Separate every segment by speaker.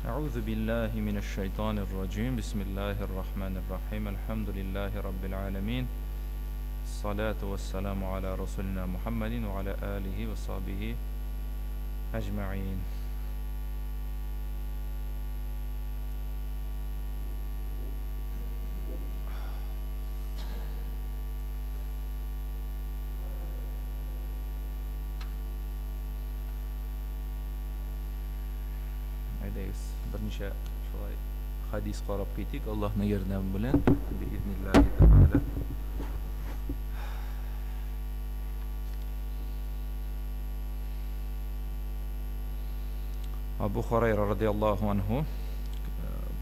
Speaker 1: أعوذ بالله من الشيطان الرجيم بسم الله الرحمن الرحيم الحمد لله رب العالمين الصلاة والسلام على رسولنا محمد وعلى آله وصحبه أجمعين. Әйдәгез, берничә шулай хадис карап китик, Аллаһның ярдәме белән, биизниллаһи тәгалә. Абу Хурайра радиаллаһу анһу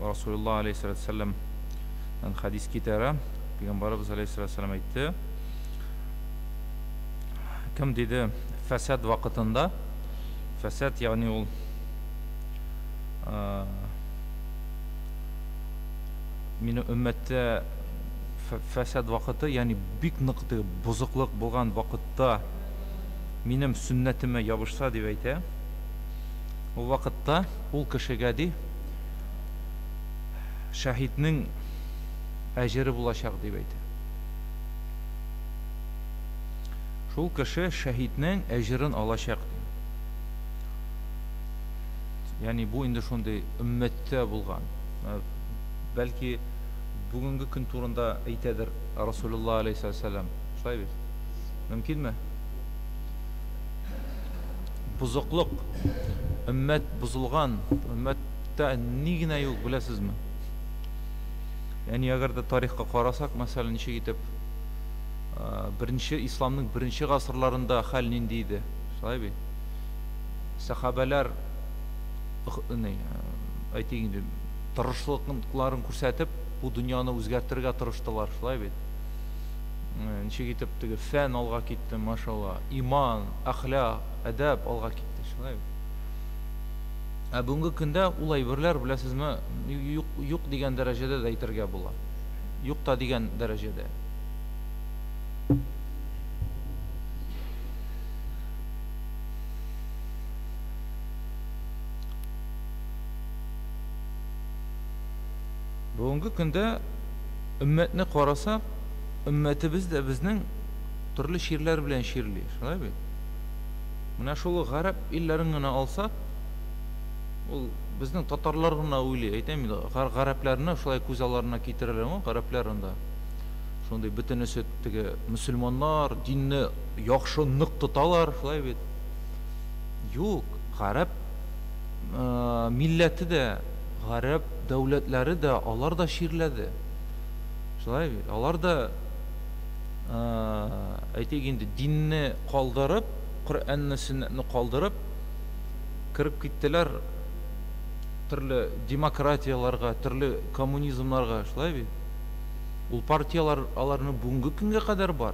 Speaker 1: Расулуллаһ алейһиссалату вассалам хадис китерә. Пәйгамбәребез алейһиссалату вассалам әйтте: Кем диде, фәсад вакытында, фәсад, ягъни ул минем өммәттә фәсад вакыты, ягъни бик нык бозыклык булган вакытта минем сөннәтемә ябышса дип әйтә. Ул вакытта ул кешегә ди шәһиднең әҗере булачак дип әйтә. Шул кеше шәһиднең әҗерен алачак ди. Ягъни бу инде шундый өммәттә булган. Бәлки бүгенге көн турында әйтәдер Расулуллаһ алейһиссалам. Шулай бит? Мөмкинме? Бозыклык, өммәт бозылган, өммәттә ни генә юк, беләсезме? Ягъни әгәр дә тарихка карасак, мәсәлән, ничек итеп беренче исламның беренче гасырларында хәл нинди иде? Шулай бит? Сәхабәләр ни, әйтик инде, тырышлыкларын күрсәтеп, бу дөньяны үзгәртергә тырыштылар, шулай бит? Ничек итеп теге фән алга китте, машалла, иман, әхлак, әдәп алга китте, шулай бит? Ә бүгенге көндә ул әйберләр, беләсезме, юк, юк дигән дәрәҗәдә дә әйтергә була. Юк та дигән дәрәҗәдә. Бүгенге көндә өммәтне карасак, өммәтебез дә безнең төрле чирләр белән чирли, шулай бит? Менә шул гарәп илләрен генә алсак, ул безнең татарлар гына уйлый, әйтәм инде, гарәпләрне шулай күз алларына китерәләр, о, гарәпләр анда шундый бөтенесе теге мөселманнар, динне яхшы нык тоталар, шулай бит? Юк, гарәп милләте дә, гарәп дәүләтләре дә, алар да чирләде. Шулай бит? Алар да, әйтик инде, динне калдырып, Коръәнне, сөннәтне калдырып, кереп киттеләр төрле демократияләргә, төрле коммунизмнарга, шулай бит? Ул партияләр аларның бүгенге көнгә кадәр бар.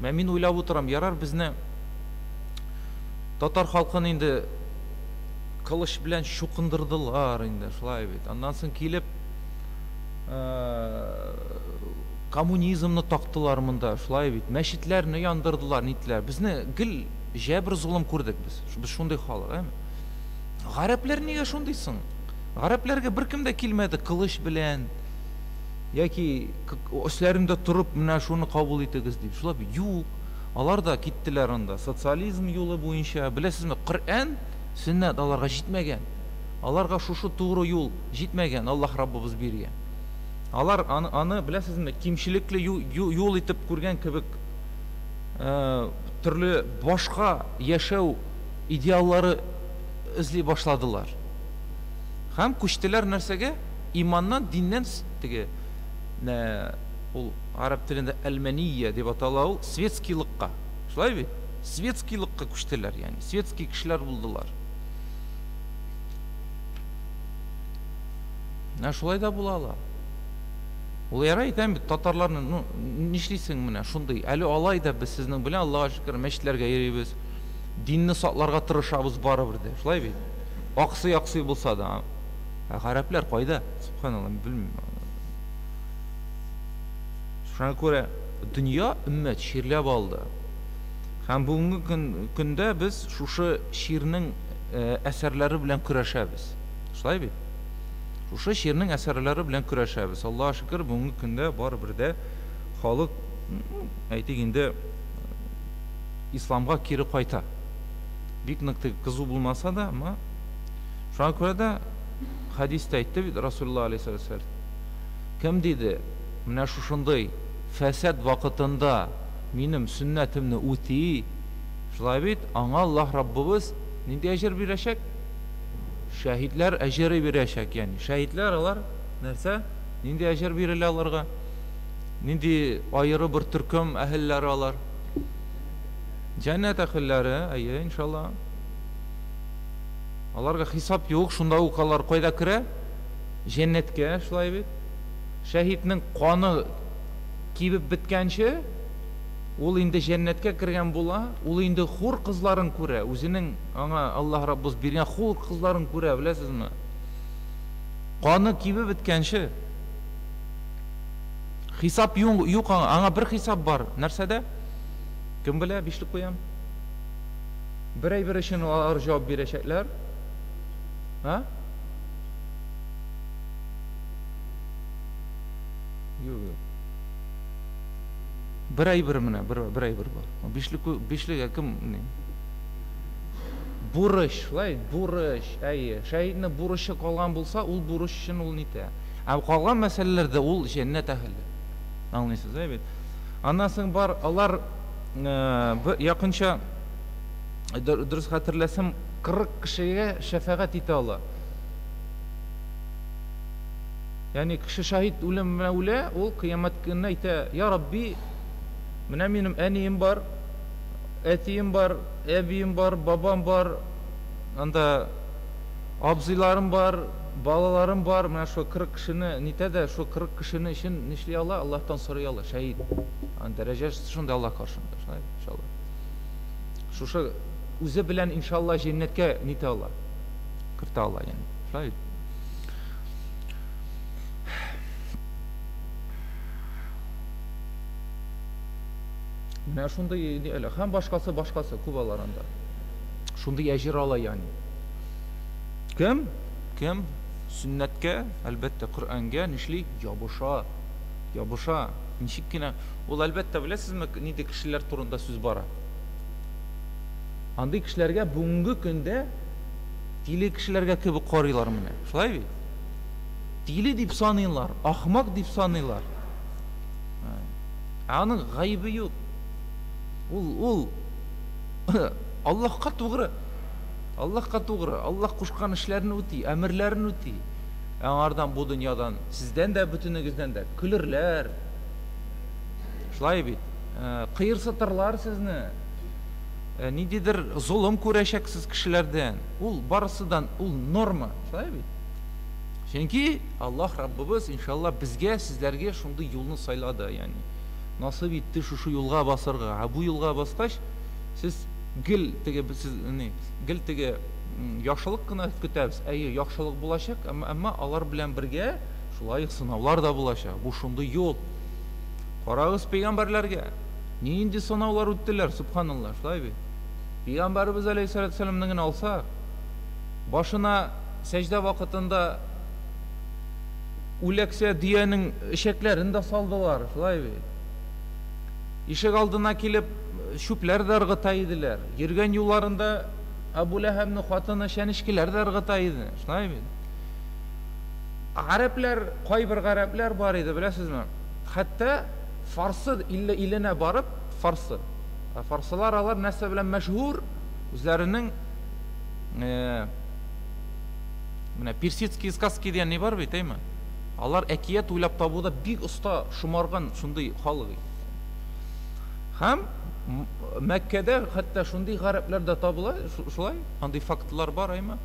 Speaker 1: Мә мин уйлап утырам, ярар безне татар халкын инде кылыч белән чукындырдылар инде, шулай бит. Аннан соң килеп коммунизмны тактылар монда, шулай бит. Мәчетләрне яндырдылар, нитләр. Безне гел җәбер золым күрдек без. Без шундый халык, әме? Гарәпләр нигә шундый соң? Гарәпләргә беркем дә килмәде кылыч белән яки өсләрендә торып менә шуны кабул итегез дип. Шулай бит? Юк. Алар да киттеләр анда социализм юлы буенча. Беләсезме, Коръән, сөннәт аларга җитмәгән. Аларга шушы тугры юл җитмәгән, Аллаһ Раббыбыз биргән. Алар аны, аны беләсезме, кимчелекле юл итеп күргән кебек төрле башка яшәү идеаллары эзли башладылар. Һәм күчтеләр нәрсәгә? Иманнан, диннән теге ул гарәп телендә әлмәния дип атала ул, светскийлыкка. Шулай бит? Светскийлыкка күчтеләр, ягъни светский кешеләр булдылар. Менә шулай да була ала. Ул ярай әйтәм бит, татарларны, ну, нишлисең менә шундый. Әле алай да без сезнең белән, Аллага шөкер, мәчетләргә йөрибез. Динне сакларга тырышабыз барыбер дә. Шулай бит? Аксый-аксый булса да. Ә гарәпләр кайда? Субханалла, белмим. Шуңа күрә дөнья өммәт чирләп алды. Һәм бүгенге көн, көндә без шушы чирнең әсәрләре белән көрәшәбез. Шулай бит? Шушы чирнең әсәрләре белән көрәшәбез. Аллаһ шөкер, бүгенге көндә барыбер дә халык, әйтик инде, исламга кире кайта. Бик нык теге кызу булмаса да, әмма шуңа күрә дә хәдистә әйтте бит Расулуллаһ алейһиссалату. Кем диде, менә шушындый фәсад вакытында минем сөннәтемне үти, шулай бит, аңа Аллаһ Раббыбыз нинди әҗер бирәчәк? Шәһидләр әҗере бирәчәк, ягъни шәһидләр алар нәрсә? Нинди әҗер бирелә аларга? Нинди аеры бер төркем әһелләре алар? Җәннәт әһелләре, әйе, иншалла. Аларга хисап юк, шунда ук алар кайда керә? Җәннәткә, шулай бит. Шәһиднең каны кибеп беткәнче, ул инде җәннәткә кергән була, ул инде хур кызларын күрә, үзенең аңа Аллаһ Раббыбыз биргән хур кызларын күрә, беләсезме? Каны кибеп беткәнче. Хисап юк аңа, аңа бер хисап бар. Нәрсәдә? Кем белә, бишлек куям. Бер әйбер өчен алар җавап бирәчәкләр. Һа? Юк, юк. Бер әйбер менә, бер әйбер бар. Бишлек, бишлегә кем ни? Бурыч, шулай, бурыч, әйе. Шәһидне бурычы калган булса, ул бурыч өчен ул нитә. Ә калган мәсьәләләрдә ул җәннәт әһеле. Аңлыйсыз, әйе бит? Аннан соң бар, алар якынча дөрес хәтерләсәм, 40 кешегә шәфәгать итә ала. Ягъни кеше шаһит үлем белән үлә, ул кыямәт көненә әйтә, Я Рабби, менә минем әнием бар, әтием бар, әбием бар, бабам бар, анда абзыйларым бар, балаларым бар, менә шул 40 кешене нитә дә, шул 40 кешене өчен нишли ала, Аллаһтан сорый ала, шәһид. Аның дәрәҗәсе шундый Аллаһ каршында, шулай, иншалла. Шушы үзе белән иншалла җәннәткә нитә ала, кертә ала, ягъни. Шулай. Менә шундый әле һәм башкасы башкасы күп алар анда. Шундый әҗер ала ягъни. Кем? Кем сөннәткә, әлбәттә, Коръәнгә нишли? Ябыша. Ябыша. Ничек кенә ул әлбәттә беләсезме, нинди кешеләр турында сүз бара? Андый кешеләргә бүгенге көндә тиле кешеләргә кебек карыйлар менә. Шулай бит? Тиле дип саныйлар, ахмак дип саныйлар. Ә аның гаебе юк. Ул ул Аллаһка тугры. Аллаһка тугры. Аллаһ кушкан эшләрне үти, әмерләрен үти. Ә аңардан бу дөньядан сездән дә бөтенегездән дә көлерләр. Шулай бит. Кыерсытырлар сезне. Ниндидер золым күрәчәксез кешеләрдән. Ул барысыдан ул норма. Шулай бит. Чөнки Аллаһ Раббыбыз, иншалла, безгә, сезләргә шундый юлны сайлады, ягъни насыйп итте шушы юлга басырга. Ә бу юлга баскач, сез гел теге сез ни, гел теге яхшылык кына көтәбез. Әйе, яхшылык булачак, әмма алар белән бергә шулай ук сынаулар да булачак. Бу шундый юл. Карагыз пәйгамбәрләргә. Нинди сынаулар үттеләр, субханалла, шулай бит. Пәйгамбәребез алейһиссалату вассаламны гына алсак, башына сәҗдә вакытында үләксә дөянең эчәкләрен дә салдылар, шулай бит. Ишек алдына килеп чүпләр дә ыргыта иделәр. Йөргән юлларында Әбу Ләһәбнең хатыны чәнечкеләр дә ыргыта иде, шулай бит. Гарәпләр, кайбер гарәпләр бар иде, беләсезме? Хәтта Фарсы иленә барып, Фарсы. Фарсылар алар нәрсә белән мәшһүр? Үзләренең менә персидские сказки дигән ни бар бит, әйме? Алар әкият уйлап табуда бик оста, шомарган шундый халык. Һәм Мәккәдә хәтта шундый гарәпләр дә табыла, шулай, андый фактлар бар, әйме?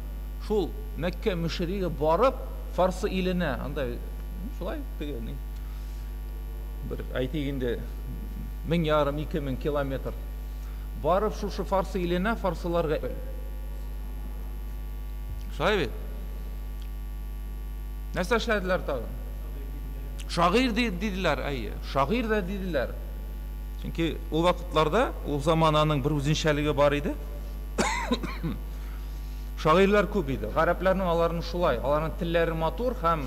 Speaker 1: Шул Мәккә мөшриге барып, Фарсы иленә, анда шулай теге ни бер әйтик инде 1500, 2000 километр барып шушы Фарсы иленә, фарсыларга. Шулай бит? Нәрсә эшләделәр тагын? Шагыйрь диделәр, әйе. Шагыйрь дә диделәр. Чөнки ул вакытларда, ул замананың бер үзенчәлеге бар иде. Шагыйрьләр күп иде. Гарәпләрнең аларның шулай, аларның телләре матур һәм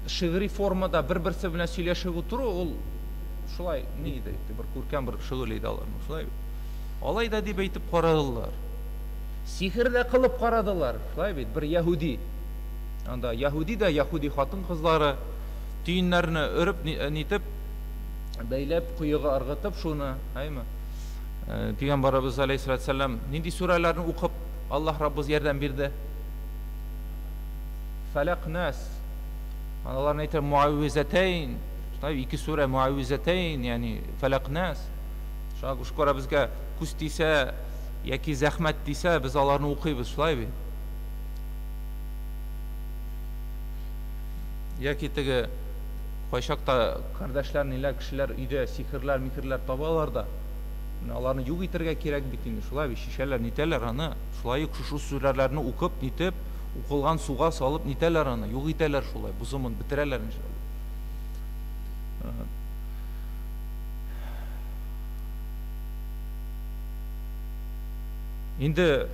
Speaker 1: шигъри формада бер-берсе белән сөйләшеп утыру ул шулай ни иде, бер күркәм бер шөгыль иде аларның, шулай бит. Алай да дип әйтеп карадылар. Сихер дә кылып карадылар, шулай бит, бер яһүди. Анда яһүди дә яһүди хатын-кызлары төеннәрне өреп нитеп бәйләп коега ыргытып шуны, әйме? Пәйгамбәребез алейһиссалату вәссәлам нинди сүрәләрне укып Аллаһ Раббыбыз ярдәм бирде? Фәләк, Нас. Аларны әйтә муаввизатайн. Шулай ике сүрә муаввизатайн, ягъни Фәләк, Нас. Шуңа күрә безгә күз тисә яки зәхмәт тисә, без аларны укыйбыз, шулай бит? Яки теге кайчакта кардәшләр, ниләр, кешеләр өйдә сихерләр, михерләр табалар да. Менә аларны юк итәргә кирәк бит инде, шулай бит, чишәләр, нитәләр аны. Шулай ук шушы сүрәләрне укып, нитеп, укылган суга салып нитәләр аны, юк итәләр шулай, бозымын бетерәләр иншалла. Инде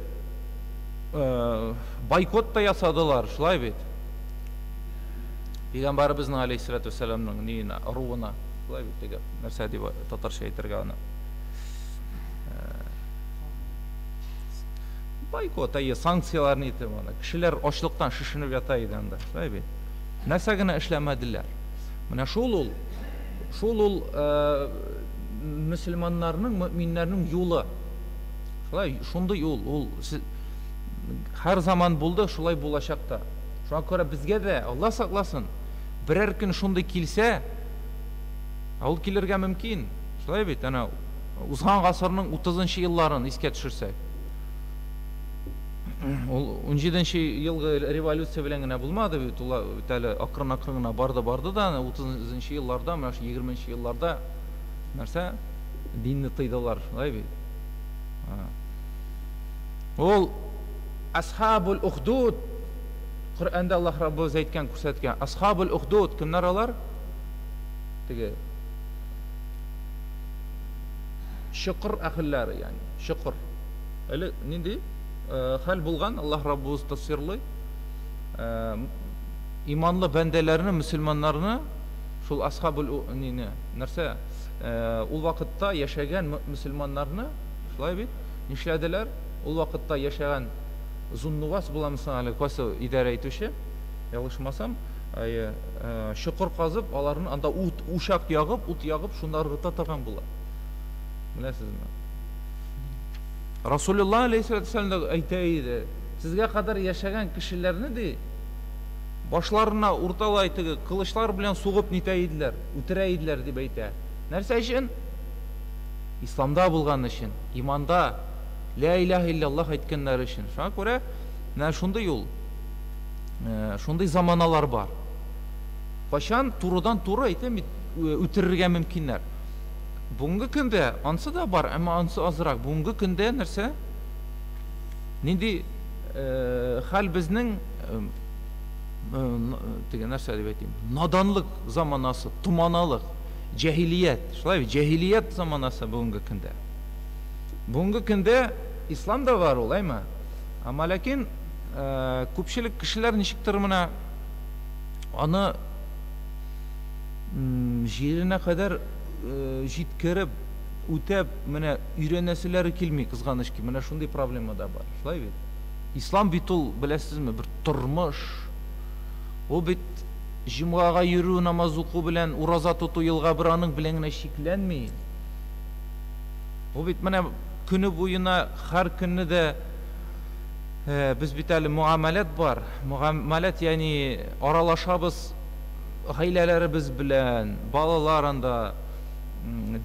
Speaker 1: бойкот та ясадылар, шулай бит. Пәйгамбәребезнең алейһиссалату вәссәламның ниенә, ыруына. Шулай бит теге, нәрсә дип татарча әйтергә аны. Бойкот, әйе, санкцияләр нитеп аны. Кешеләр ачлыктан шешенеп ята иде анда, шулай бит. Нәрсә генә эшләмәделәр. Менә шул ул, шул ул мөселманнарның, мөминнәрнең юлы. Шулай, шундый юл, ул һәр заман булды, шулай булачак та. Шуңа күрә безгә дә, Алла сакласын, берәр көн шундый килсә, ә ул килергә мөмкин. Шулай бит, әнә узган гасырның 30 елларын искә төшерсәк. Ул 17 елгы революция белән генә булмады бит, ул бит әле акрын-акрын гына барды-барды да, 30 елларда, менә шу 20 елларда нәрсә динне тыйдылар, шулай бит. Ул Асхабул Ухдуд Коръәндә Аллаһ Раббыбыз әйткән, күрсәткән. Асхабул Ухдуд кемнәр алар? Теге чокыр әһелләре, ягъни чокыр. Әле нинди хәл булган, Аллаһ Раббыбыз тасвирлый. Иманлы бәндәләрне, мөселманнарны шул асхабул нине, нәрсә, ул вакытта яшәгән мөселманнарны, шулай бит, нишләделәр? Ул вакытта яшәгән Зуннувас буламы соң әле, кайсы идарә итүче, ялгышмасам, чокыр казып, аларны анда ут, учак ягып, ут ягып, шунда ыргыта торган була. Беләсезме? Расулулла алейһиссалату вәссәлам да әйтә иде, сезгә кадәр яшәгән кешеләрне ди, башларына урталай теге кылычлар белән сугып нитә иделәр, үтерә иделәр дип әйтә. Нәрсә өчен? Исламда булган өчен, иманда Ля илаһа илляллаһ әйткәннәре өчен. Шуңа күрә менә шундый юл, шундый заманалар бар. Кайчан турыдан-туры әйтәм бит, үтерергә мөмкиннәр. Бүгенге көндә ансы да бар, әмма ансы азрак. Бүгенге көндә нәрсә? Нинди хәл безнең теге нәрсә дип әйтим? Наданлык заманасы, томаналык, җәһилият. Шулай бит, җәһилият заманасы бүгенге көндә. Бүгенге көндә ислам да бар ул, әйме? Әмма ләкин күпчелек кешеләр ничектер менә аны җиренә кадәр җиткереп, үтәп, менә өйрәнәселәре килми, кызганыч ки, менә шундый проблема да бар. Шулай бит? Ислам бит ул, беләсезме, бер тормыш. Ул бит җомгага йөрү, намаз уку белән, ураза тоту елга бер аның белән генә чикләнми. Ул бит менә көне буена һәр көнне дә без бит әле муамәләт бар. Муамәләт, ягъни аралашабыз гаиләләребез белән, балалар анда,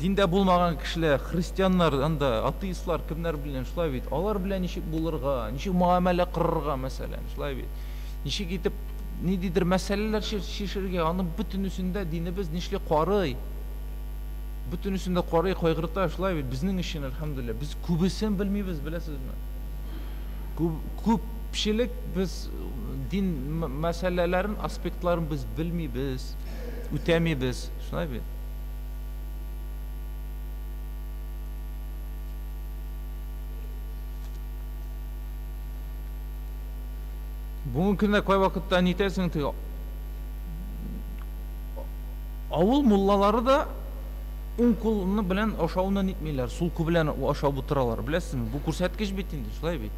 Speaker 1: диндә булмаган кешеләр, христианнар анда, атеистлар кемнәр белән, шулай бит. Алар белән ничек булырга, ничек муамәлә корырга, мәсәлән, шулай бит. Ничек итеп ниндидер мәсьәләләр чишергә, аның бөтенесендә динебез нишли карый. Бөтенесен дә карый, кайгырта, шулай бит. Безнең өчен, әлхәмдүлилләһ, без күбесен белмибез, беләсезме? Күпчелек без дин мәсьәләләрен, аспектларын без белмибез, үтәмибез, шулай бит. Бүгенге көндә кайвакытта нитәсең теге авыл муллалары да уң кулны белән ашауны нитмиләр, сул кул белән ашап утыралар, беләсезме? Бу күрсәткеч бит инде, шулай бит.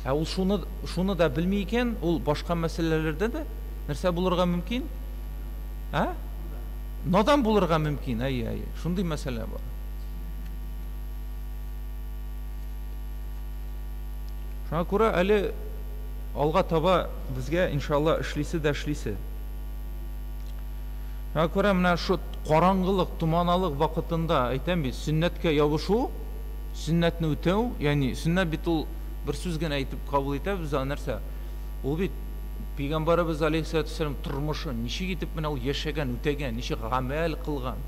Speaker 1: Ә ул шуны шуны да белми икән, ул башка мәсьәләләрдә дә нәрсә булырга мөмкин? Ә? Надан булырга мөмкин, әйе, әйе. Шундый мәсьәлә бар. Шуңа күрә әле алга таба безгә иншалла эшлисе дә эшлисе. Шуңа күрә менә шу караңгылык, томаналык вакытында әйтәм бит, сөннәткә ябышу, сөннәтне үтәү, ягъни сөннәт бит ул бер сүз генә әйтеп кабул итәбез, ә нәрсә? Ул бит Пәйгамбәребез алейһиссалату вәссәлам тормышы, ничек итеп менә ул яшәгән, үтәгән, ничек гамәл кылган,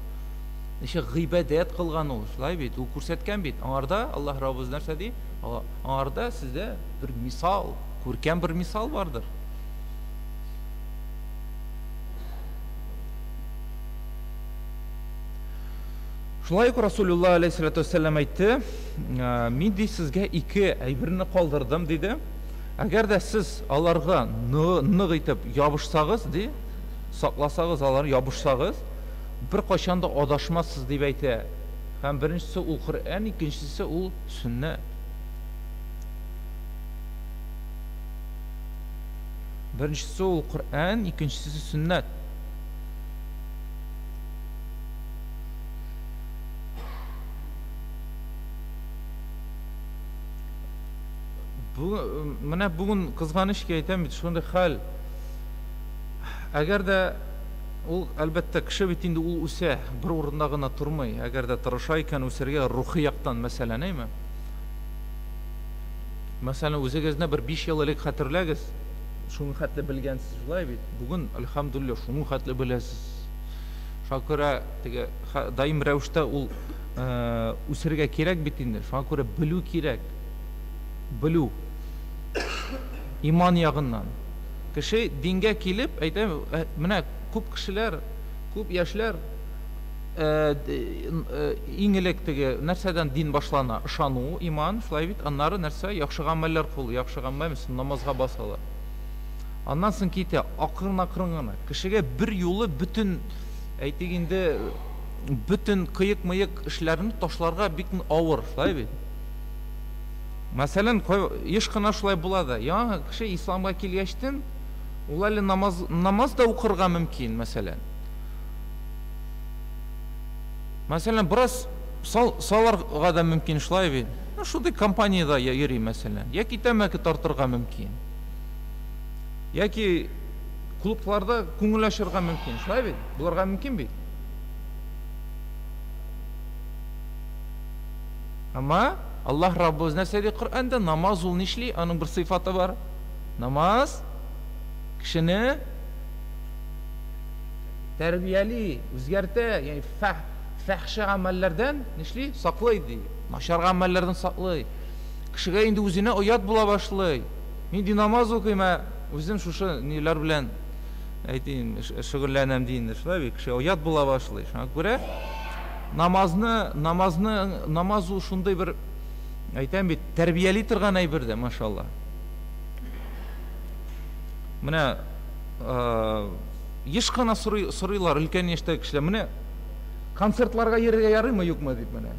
Speaker 1: ничек гыйбадәт кылган ул, шулай бит, ул күрсәткән бит. Аңарда Аллаһ Раббыбыз нәрсә ди? Аңарда сездә бер мисал, күркәм бер мисал бардыр. Шулай ук Расулулла алейһиссалату вәссәлам әйтте, мин ди сезгә ике әйберне калдырдым, диде. Әгәр дә сез аларга нык итеп ябышсагыз, ди, сакласагыз аларны, ябышсагыз, беркайчан да адашмассыз, дип әйтә. Һәм беренчесе ул Коръән, икенчесе ул сөннәт. Беренчесе ул Коръән, икенчесе сөннәт. Менә бүген кызганыч ки әйтәм бит, шундый хәл. Әгәр дә ул, әлбәттә, кеше бит инде ул үсә, бер урында гына тормый. Әгәр дә тырыша икән үсәргә рухи яктан, мәсәлән, әйме? Мәсәлән, үзегезне бер 5 ел элек хәтерләгез, шуның хәтле белгәнсез, шулай бит. Бүген, әлхәмдүлилләһ, шуның хәтле беләсез. Шуңа күрә теге даим рәвештә ул үсергә кирәк бит инде. Шуңа күрә белү кирәк. Белү. Иман ягыннан. Кеше дингә килеп, әйтәм, менә күп кешеләр, күп яшьләр иң элек теге нәрсәдән дин башлана? Ышану, иман, шулай бит. Аннары нәрсә? Яхшы гамәлләр кылу, яхшы гамәл, мисал, намазга басалар. Аннан соң китә акрын-акрын гына. Кешегә бер юлы бөтен, әйтик инде, бөтен кыек-мыек эшләрне ташларга бик авыр, шулай бит. Мәсәлән, еш кына шулай була да. Яңа кеше исламга килгәчтен, ул әле намаз, намаз да укырга мөмкин, мәсәлән. Мәсәлән, бераз сал, салырга да мөмкин, шулай бит. Ну, шундый компаниядә йөри, мәсәлән. Яки тәмәке тартырга мөмкин. Яки клубларда күңел ачырга мөмкин, шулай бит? Булырга мөмкин бит. Әмма Аллаһ Раббыбыз нәрсә ди Коръәндә? Намаз ул нишли? Аның бер сыйфаты бар. Намаз кешене тәрбияли, үзгәртә, ягъни фәх, фәхшә гамәлләрдән нишли? Саклый ди. Начар гамәлләрдән саклый. Кешегә инде үзенә оят була башлый. Мин ди намаз укыйм, ә үзем шушы ниләр белән әйтим, шөгыльләнәм ди инде. Шулай бит, кеше оят була башлый. Шуңа күрә намазны, намазны, намаз ул шундый бер әйтәм бит, тәрбияли торган әйбер дә, машалла. Менә еш кына сорый, сорыйлар өлкән яшьтәге кешеләр, менә концертларга йөрергә ярыймы, юкмы дип менә.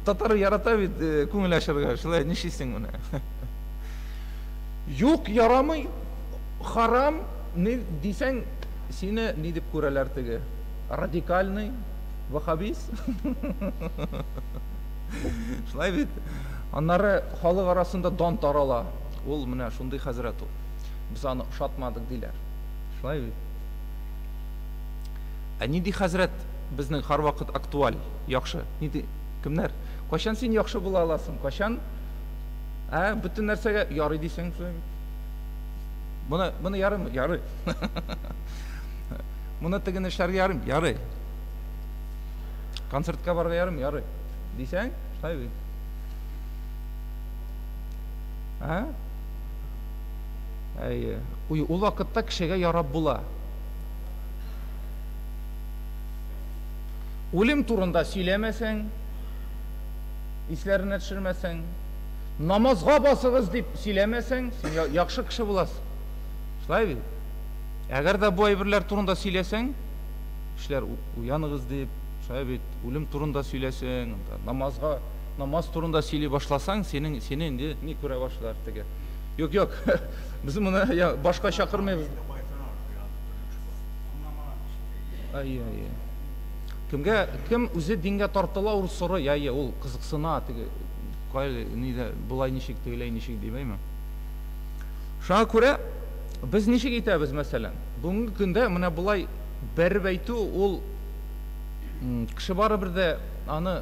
Speaker 1: Татар ярата бит күңел ачырга, шулай нишлисең менә. Юк, ярамый, харам, ни дисәң, сине ни дип күрәләр теге? Радикальный, ваххабист. Шулай бит. Аннары халык арасында дан тарала. Ул менә шундый хәзрәт ул. Без аны ошатмадык диләр. Шулай бит. Ә нинди хәзрәт безнең һәрвакыт актуаль, яхшы? Нинди кемнәр? Кайчан син яхшы була аласың? Кайчан? Ә, бөтен нәрсәгә ярый дисең, шулай бит. Моны, моны ярыймы? Ярый. Моны тегене эшләргә ярыймы? Ярый. Концертка барырга ярыймы? Ярый. Дисәң, шулай бит. Ә? Әйе. Уй, ул вакытта кешегә ярап була. Үлем турында сөйләмәсәң, исләренә төшермәсәң, Намазга басыгыз дип сөйләмәсәң, син яхшы кеше буласың. Шулай бит? Әгәр дә бу әйберләр турында сөйләсәң, кешеләр уяныгыз дип, шулай бит, үлем турында сөйләсәң, намазга, намаз турында сөйли башласаң, синең сине инде ни күрә башлар теге. Юк, юк. Без моны я, башка чакырмыйбыз. Ай, ай. Кемгә кем үзе дингә тартыла, ул сорый, әйе, ул кызыксына теге кай нидә болай ничек, тегеләй ничек дип, әйме? Шуңа күрә без ничек итәбез, мәсәлән, бүгенге көндә менә болай бәреп әйтү ул кеше барыбер дә аны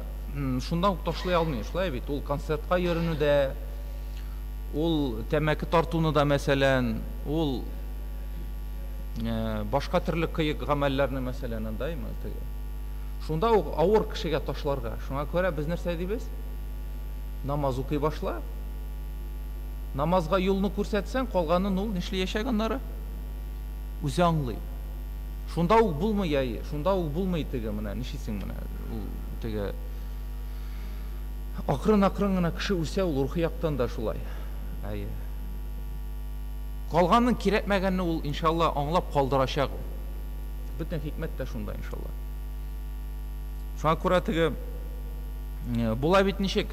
Speaker 1: шунда ук ташлый алмый, шулай бит? Ул концертка йөрүне дә, ул тәмәке тартуны да, мәсәлән, ул башка төрле кыек гамәлләрне, мәсәлән, андаймы теге. Шунда ук авыр кешегә ташларга. Шуңа күрә без нәрсә дибез? Намаз укый башла. Намазга юлны күрсәтсәң, калганын ул нишләячәк аннары? Үзе аңлый. Шунда ук булмый, әйе, шунда ук булмый теге менә, нишлисең менә, ул теге акрын-акрын гына кеше үсә, ул рухи яктан да шулай. Әйе. Калганын кирәкмәгәнне ул иншалла аңлап калдырачак. Бөтен хикмәт тә шунда иншалла. Шуңа күрә теге була бит ничек?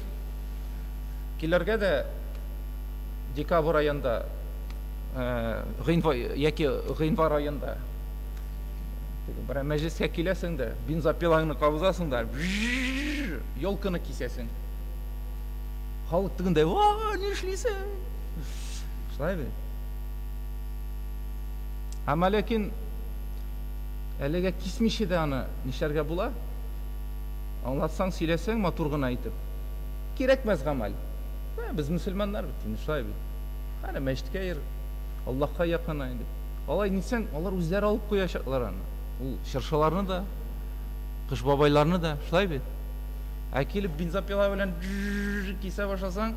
Speaker 1: Килергә дә декабрь аенда, гыйнвар яки гыйнвар аенда теге бер мәҗлескә киләсең дә, бензопилаңны кабызасың да, елканы кисәсең. Халык тегендә, "Ва, нишлисең?" Шулай бит. Әмма ләкин әлегә кисмичә дә аны нишләргә була? Аңлатсаң, сөйләсәң, матур гына итеп. Кирәкмәс гамәл. Ә, без мөселманнар бит инде, шулай бит. Әнә мәчеткә йөр, Аллаһка якынай дип. Алай нитсәң, алар үзләре алып куячаклар аны. Ул чыршыларны да, кыш бабайларны да, шулай бит. Ә килеп бензопила белән кисә башласаң,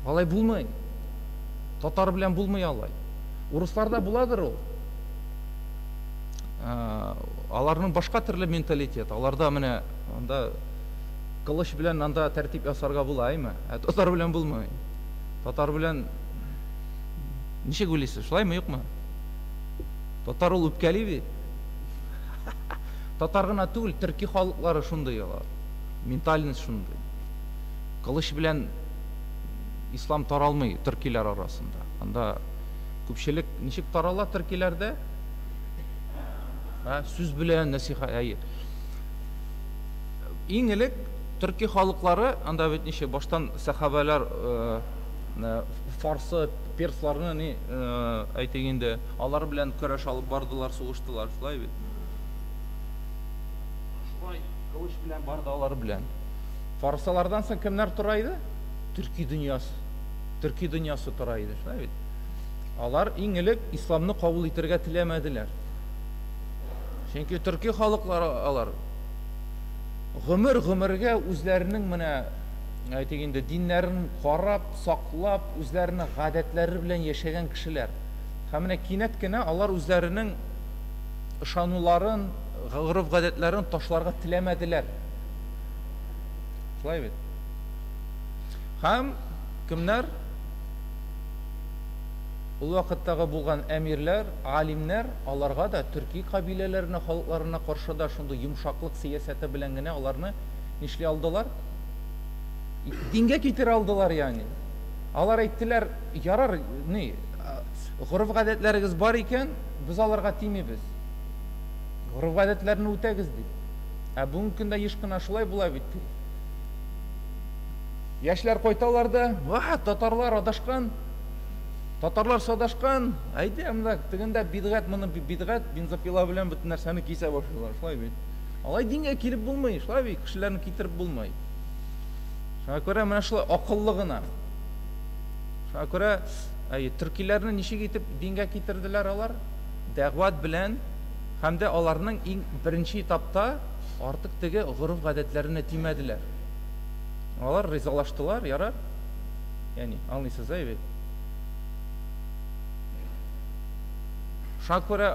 Speaker 1: алай булмый. Татар белән булмый алай. Урысларда буладыр ул. Аларның башка төрле менталитет. Аларда менә анда кылыч белән анда тәртип ясарга була, әйме? Ә татар белән булмый. Татар белән ничек уйлыйсыз, шулаймы, юкмы? Татар ул үпкәли бит. Татар гына түгел, төрки халыклары шундый алар. Ментальность шундый. Кылыч белән ислам таралмый төркиләр арасында. Анда күпчелек ничек тарала төркиләрдә? Сүз белән нәсиха, әйе. Иң элек төрки халыклары, анда бит ничек баштан сәхабәләр фарсы, персларны ни әйтик инде, алар белән көрәш алып бардылар, сугыштылар, шулай бит. Шулай кылыч белән барды алар белән. Фарсылардан соң кемнәр тора иде? Төрки дөньясы. Төрки дөньясы тора иде, шулай бит. Алар иң элек исламны кабул итәргә теләмәделәр. Чөнки төрки халыклары алар гомер гомергә үзләренең менә әйтик инде диннәрен карап, саклап, үзләренең гадәтләре белән яшәгән кешеләр. Һәм менә кинәт кенә алар үзләренең ышануларын, гореф-гадәтләрен ташларга теләмәделәр. Шулай бит. Һәм кемнәр? Ул вакыттагы булган әмирләр, алимнәр аларга да төрки кабиләләренә, халыкларына каршы да шундый йомшаклык сәясәте белән генә аларны нишли алдылар? Дингә китерә алдылар, ягъни. Алар әйттеләр, ярар, ни, гореф-гадәтләрегез бар икән, без аларга тимибез. Гореф-гадәтләрне үтәгез дип. Ә бүгенге көндә еш кына шулай була бит. Яшьләр кайталар да, ва, татарлар адашкан. Татарлар садашкан, әйдә, монда тегендә бидгать, моны бидгать, бензопила белән бөтен нәрсәне кисә башлыйлар, шулай бит. Алай дингә килеп булмый, шулай бит, кешеләрне китереп булмый. Шуңа күрә менә шулай акыллы гына. Шуңа күрә, әй, төркиләрне ничек итеп дингә китерделәр алар? Дәгъват белән һәм дә аларның иң беренче этапта артык теге гореф-гадәтләренә тимәделәр. Алар ризалаштылар, ярар. Ягъни, аңлыйсыз, әй бит. Шуңа күрә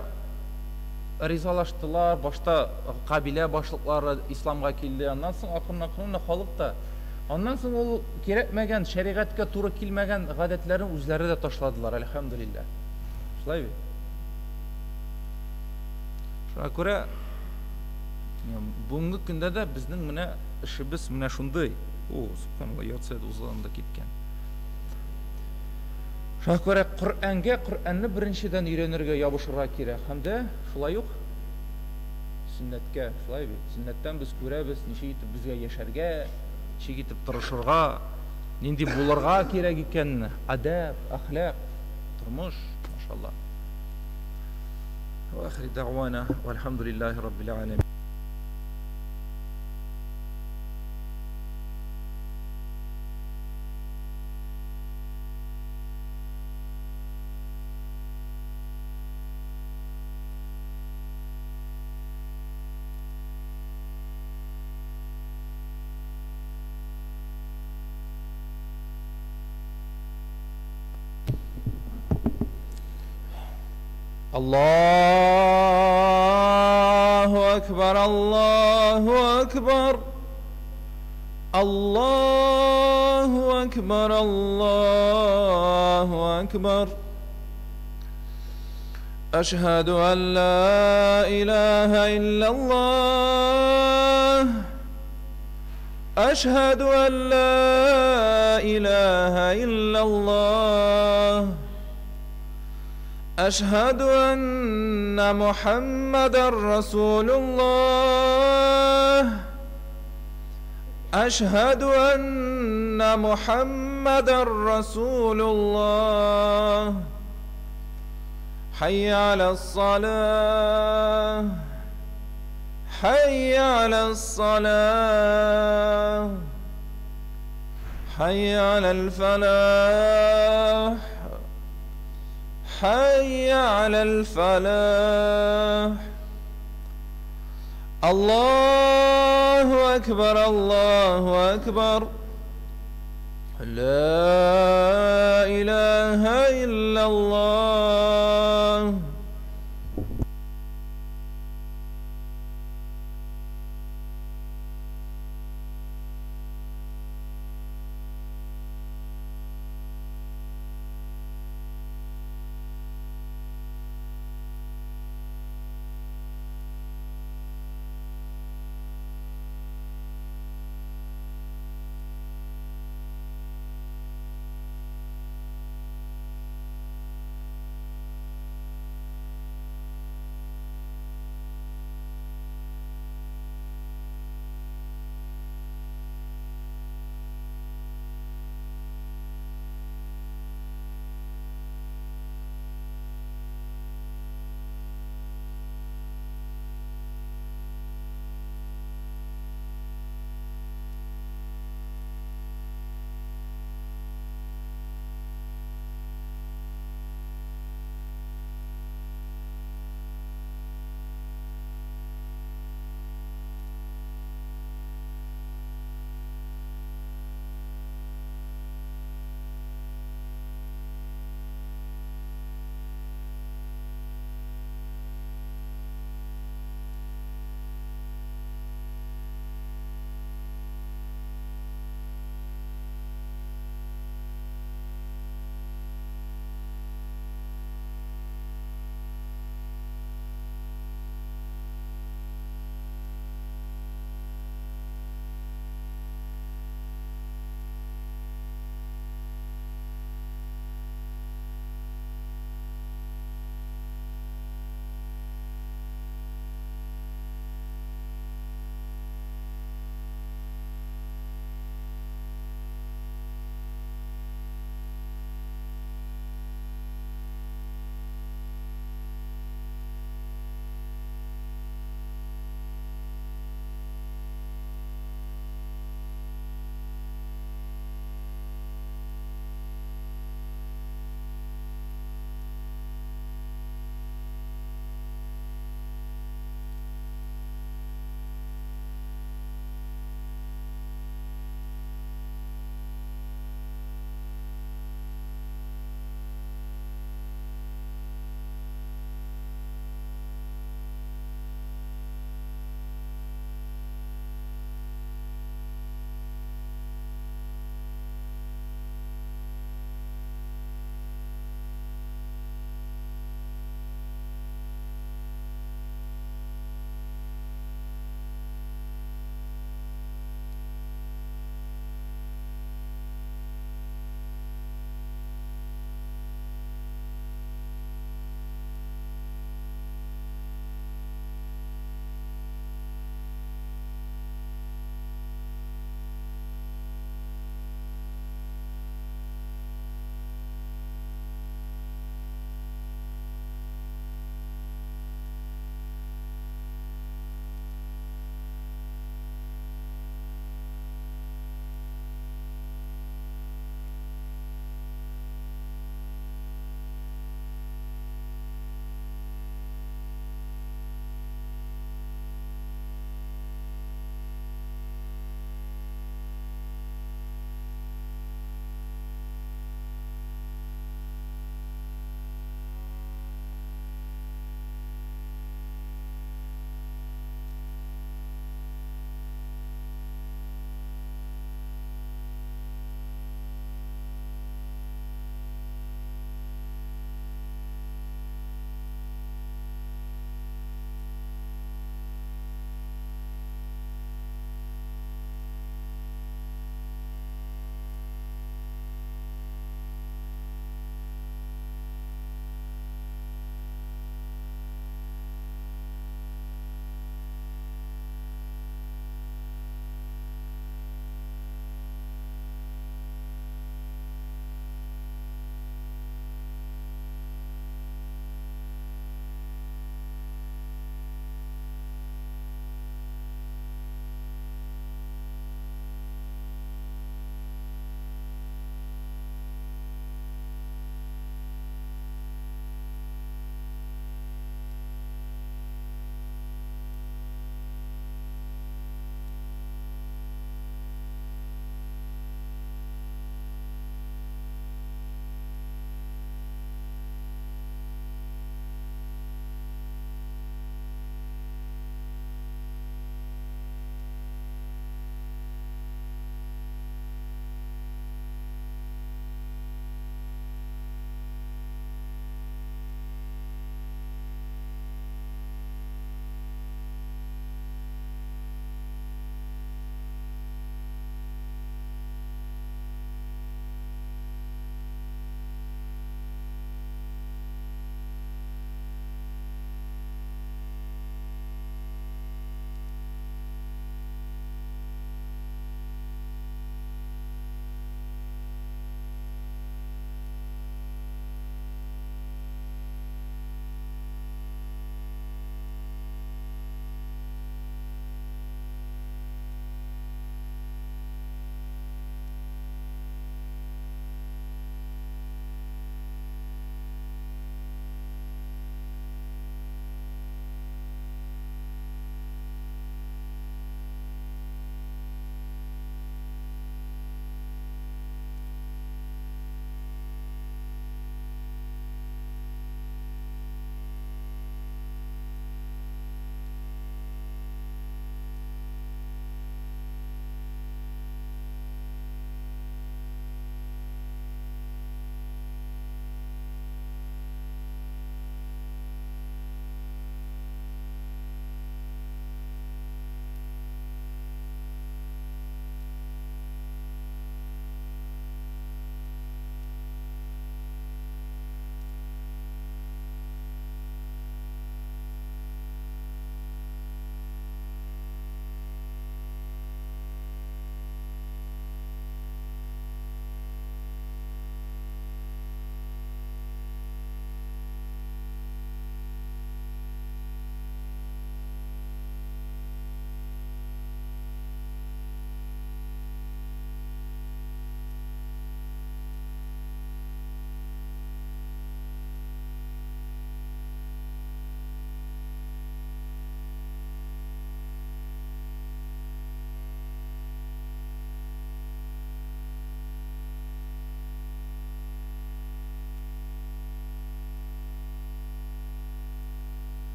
Speaker 1: ризалаштылар, башта кабилә башлыклары исламга килде, аннан соң акрын-акрын халык та. Аннан соң ул кирәкмәгән, шәригатькә туры килмәгән гадәтләрен үзләре дә ташладылар, әлхәмдүлилләһ. Шулай бит? Шуңа күрә бүгенге көндә дә безнең менә эшебез менә шундый. О, субханалла, ярты сәгать узган да киткән. Шуңа күрә Коръәнгә, Коръәнне беренчедән өйрәнергә, ябышырга кирәк. Һәм дә шулай ук сөннәткә, шулай бит. Сөннәттән без күрәбез, ничек итеп безгә яшәргә, ничек итеп тырышырга, нинди булырга кирәк икәнне, әдәп, әхлак, тормыш, машалла. Ва ахири дәгъвана, вальхамдулиллахи раббил аләмин. Аллаһу акбар, Аллаһу акбар. Аллаһу акбар, Аллаһу акбар. Әшһәду ан ла илаһа илляллаһ. Әшһәду ан ла илаһа илляллаһ. Әшһәду анна Мухаммадар Расулуллаһ. Әшһәду анна Мухаммадар Расулуллаһ. Хәйя аляс-салах. Хәйя аляс-салах. Хәйя алял-фалах. Хәйя алял-фалах. Аллаһу акбар, Аллаһу акбар. Ла илаһа илляллаһ.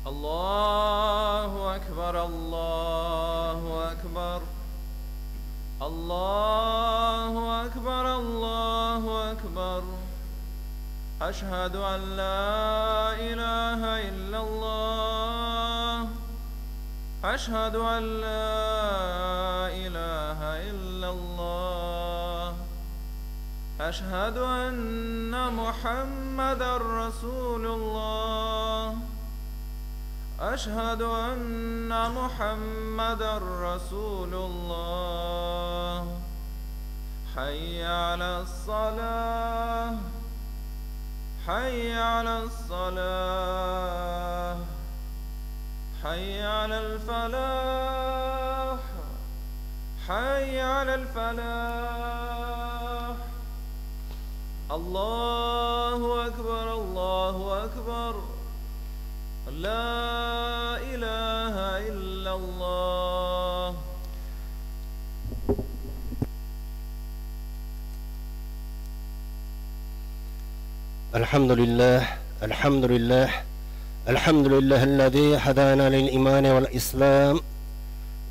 Speaker 1: Allahu akbar, Allahu akbar. Allahu akbar, Allahu akbar. Ashhadu an la ilaha illallah. Ashhadu an la ilaha illallah. Ashhadu anna Muhammadan Rasulullah. Ashhadu anna Muhammadan Rasulullah. Hayya ala salah. Hayya ala salah. Hayya ala al-falah. Hayya ala al-falah. Allahu akbar, Allahu akbar. La ilaha illallah.
Speaker 2: Alhamdulillah, alhamdulillah, alhamdulillah alladhi hadana lil iman wal islam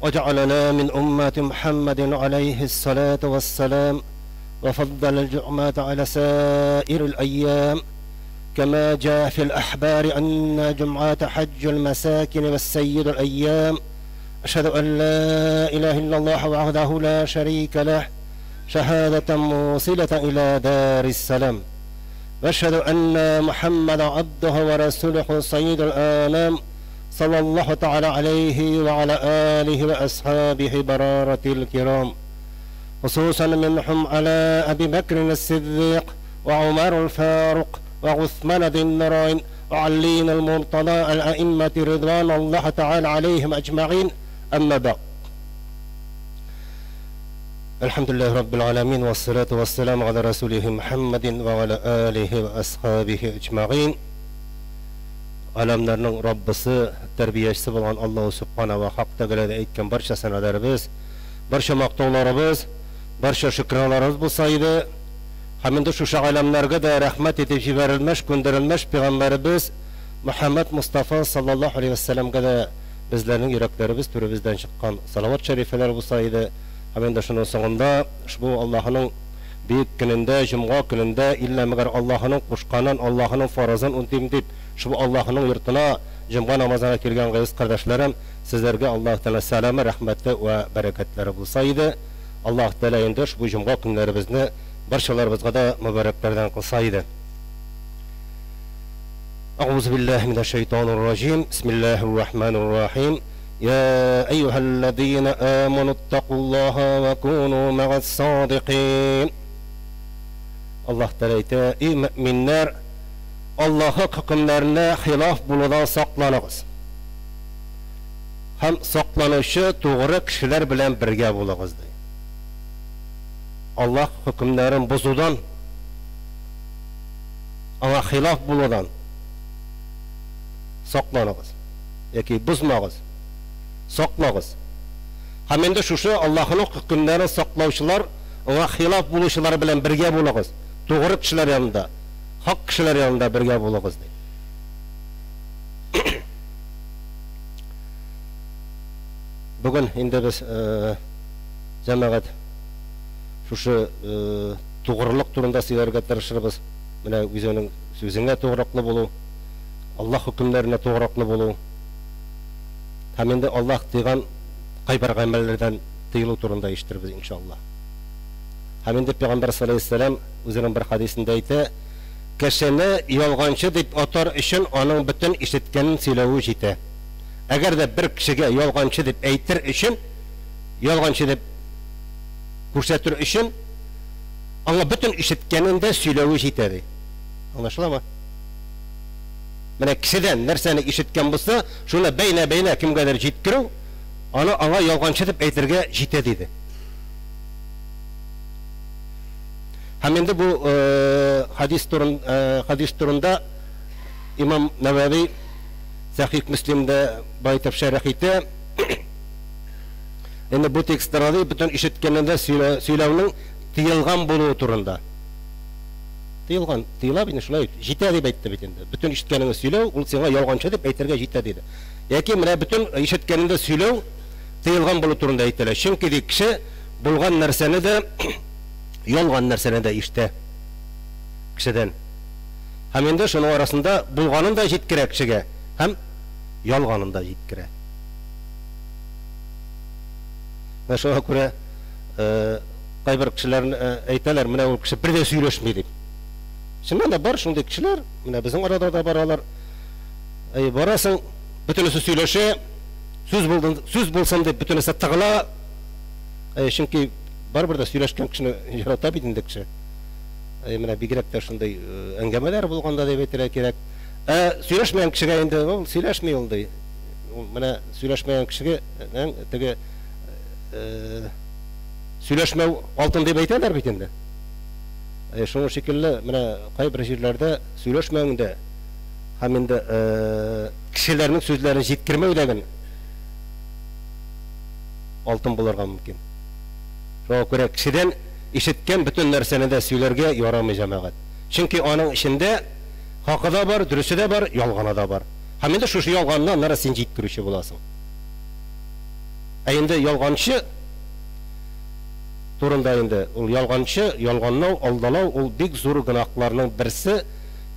Speaker 2: wa ja'alana min ummati Muhammadin alayhi salatu wassalam wa faddala al-jum'ata ala sa'ir al-ayyam. كما جاء في الأحبار أن جمعة حج المساكن والسيد الأيام. أشهد أن لا إله إلا الله وحده لا شريك له شهادة موصلة إلى دار السلام، وأشهد أن محمد عبده ورسوله سيد الآنام صلى الله تعالى عليه وعلى آله وأصحابه برارة الكرام، خصوصا منهم على أبي بكر الصديق وعمر الفاروق وعثمان ذي النورين وعلي المرتضى الأئمة رضوان الله تعالى عليهم أجمعين. أما بعد، الحمد لله رب العالمين والصلاة والسلام على رسوله محمد وعلى آله وأصحابه أجمعين. Alamlarning Robbisi, tarbiyachisi bo'lgan Alloh subhanahu va haq taolada aytgan barcha sanalarimiz, barcha maqtovlarimiz, barcha shukronalarimiz bo'lsa edi. Ham endi shu alamlarga da rahmat etib jibarilmish, ko'ndarilmish payg'ambarimiz Muhammad Mustafa sallallohu alayhi vasallamga da bizlarning yuraklarimiz turimizdan chiqqan salovat sharifalar bo'lsa edi. Ham endi shuning so'ngida ushbu Allohning buyuk kunida, juma kunida illa magar Allohning qo'shqanin, Allohning farzini unutim deb shu Allohning yurtina juma namoziga kelgan aziz qardoshlarim, sizlarga Alloh taolo salami, rahmati va barakatlari bo'lsa edi. Alloh taolo endi ushbu juma kunlarimizni barchalarimizga da muboraklardan qilsa edi. A'udhu billahi minash shaytonir rojim. Bismillahir rohmanir rohim. Ya ayyuhallazina amanu ittaqulloha va kunu ma'as sodiqin. Alloh taolo ayta: ey mu'minlar, Allohning hukmlarini xilof bo'ludan saqlaningiz. Ham saqlanuvchi to'g'ri kishilar bilan birga bo'lingiz deydi. Alloh hukmlarini buzuvdan, anga xilof bo'ludan saqlaningiz yoki buzmag'iz, saqlag'iz. Ham endi shu Allohning hukmlarini saqlovchilar, anga xilof bo'luvchilar bilan birga bo'lingiz. To'g'ri kishilar yonida, haq kishilar yonida birga bo'lingiz deydi. Bugun endi biz jamoat shu to'g'riliq turida sizlarga tirishamiz. Mana o'zining so'zingga to'g'riqli bo'luv, Alloh hukmlariga to'g'riqli bo'luv. Ham endi Alloh degan qaybir amallardan tiyilib turida eshittiramiz inshaalloh. Ham endi payg'ambar sollallohu alayhi vasallam o'zining bir hadisida aytdi: kishini yolg'onchi deb atar uchun uning butun eshitganini so'ylavi yetadi. Agarda bir kishiga yolg'onchi deb aytir uchun, yolg'onchi deb ko'rsatir uchun anga butun eshitganini so'ylavi yetadi. Anlashiladimi? Mana kishidan narsani eshitgan bo'lsa, shuni bayna-bayna kimgadir yetkirib, uni anga yolg'onchi deb aytirga yetadi dedi. Ham endi bu hadis turunda Imom Navaviy Sahih Muslimda baytib sharh etdi. Endi bu tekstlarda butun eshitganida so'ylovning tiyilgan bo'luvi turida. Тыелган, тыела бит шулай җитә дип әйтте бит инде. Бөтен ишеткәнеңне сөйләү, ул сиңа ялганчы дип әйтергә җитә диде. Яки менә бөтен ишеткәнеңне сөйләү тыелган булу турында әйтелә. Чөнки ди кеше булган нәрсәне дә, ялган нәрсәне дә ишетә кешедән. Һәм инде шуның арасында булганын да җиткерә кешегә һәм ялганын да җиткерә. Менә шуңа күрә кайбер кешеләр әйтәләр, менә ул кеше бер дә сөйләшми дип. Чыннан да бар шундый кешеләр, менә безнең арада да бар алар. Әй, барасың, бөтенесе сөйләшә, сүз булды, сүз булсын дип бөтенесе тыгыла. Әй, чөнки барыбер дә сөйләшкән кешене ярата бит инде кеше. Әй, менә бигрәк тә шундый әңгәмәләр булганда дип әйтергә кирәк. Ә сөйләшмәгән кешегә инде ул сөйләшми ул ди. Ул менә сөйләшмәгән кешегә теге сөйләшмәү алтын дип әйтәләр бит инде. Шуның шикелле менә кайбер җирләрдә сөйләшмәү дә һәм инде кешеләрнең сүзләрен җиткермәү дә алтын булырга мөмкин. Шуңа күрә кешедән ишеткән бөтен нәрсәне дә сөйләргә ярамый, җәмәгать. Чөнки аның эчендә хакы да бар, дөресе дә бар, ялганы да бар. Һәм инде шушы ялганны аннары син җиткерүче буласың. Ә инде ялганчы турында инде ул ялганчы, ялганлау, алдалау ул бик зур гөнаһларның берсе.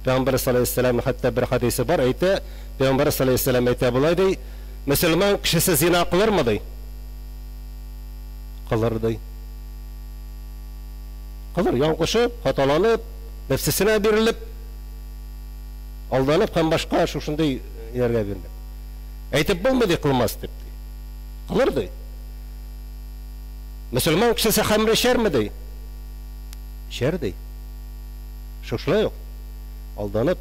Speaker 2: Пәйгамбәр саллаллаһу алейһи ва сәлләм хәтта бер хадисе бар, әйтә, Пәйгамбәр саллаллаһу алейһи ва сәлләм әйтә болай ди: "Мөселман кешесе зина кылырмы?" ди. Кылыр ди. Кылыр, ялгышып, хаталанып, нәфсесенә бирелеп, алданып һәм башка шушындый яргә бирелеп. Әйтеп булмый ди, кылмас дип ди. Кылыр ди. Мөселман кешесе хәмер эчәрме ди? Эчәр ди. Шушылай ук алданып,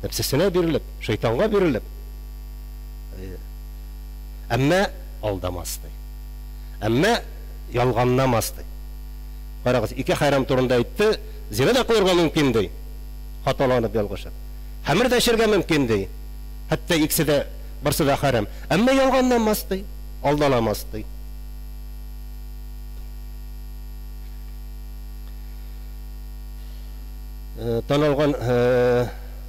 Speaker 2: нәфсесенә бирелеп, шайтанга бирелеп. Әмма алдамас ди. Әмма ялганламас ди. Карагыз, ике хәрам турында әйтте, зина да кылырга мөмкин ди. Хаталанып ялгышып. Хәмер дә эчәргә мөмкин ди. Хәтта икесе дә, берсе дә хәрам. Әмма ялганламас ди, алдаламас ди. Танылган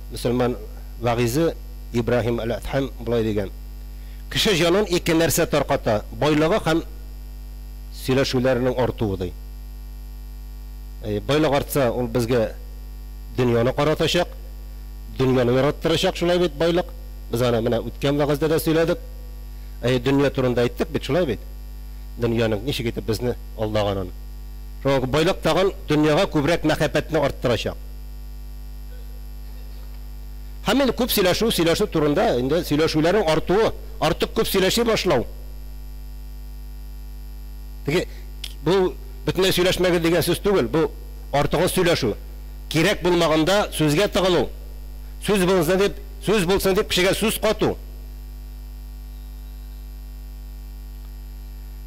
Speaker 2: мөселман вагизе Ибраһим әл-Әдһәм болай дигән: Кеше җанын ике нәрсә тарката: байлыгы һәм сөйләшүләренең артуы ди. Байлык артса, ул безгә дөньяны каратачак, дөньяны яраттырачак, шулай бит байлык. Без аны менә үткән вәгазьдә дә сөйләдек. Дөнья турында әйттек бит, шулай бит. Дөньяның ничек итеп безне алдаганын. Шуңа байлык тагын дөньяга күбрәк мәхәббәтне арттырачак. Һәм инде күп сөйләшү, сөйләшү турында инде сөйләшүләрнең артуы, артык күп сөйләши башлау. Теге бу бөтенләй сөйләшмәгез дигән сүз түгел, бу артыгын сөйләшү. Кирәк булмаганда сүзгә тыгылу. Сүз булсын дип, сүз булсын дип кешегә сүз кату.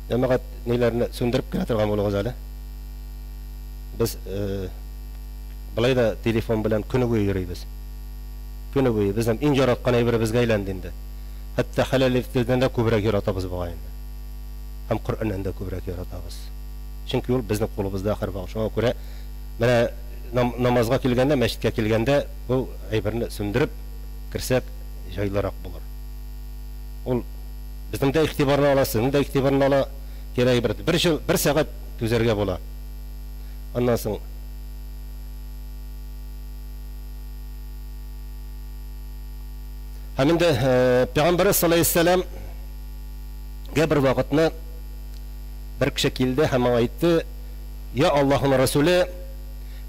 Speaker 2: Җәмәгать ниләрне сүндереп кенә торган булыгыз әле. Без былай да телефон белән көне буе йөрибез. Көне буе безнең иң яраткан әйберебезгә әйләнде инде. Хәтта хәләл ителгән дә күбрәк яратабыз бугай инде. Һәм Коръәннән дә күбрәк яратабыз. Чөнки ул безнең кулыбызда һәрвакыт. Шуңа күрә менә намазга килгәндә, мәчеткә килгәндә бу әйберне сүндереп керсәк җайлырак булыр. Ул безнең дә игътибарны ала, сезнең дә игътибарны ала. Кирәк бер бер җыл, бер сәгать түзәргә була. Аннан соң Һәм инде Пәйгамбәр саллаллаһу алейһи ва бер вакытны бер кеше килде һәм аңа әйтте: "Я Аллаһның Расуле,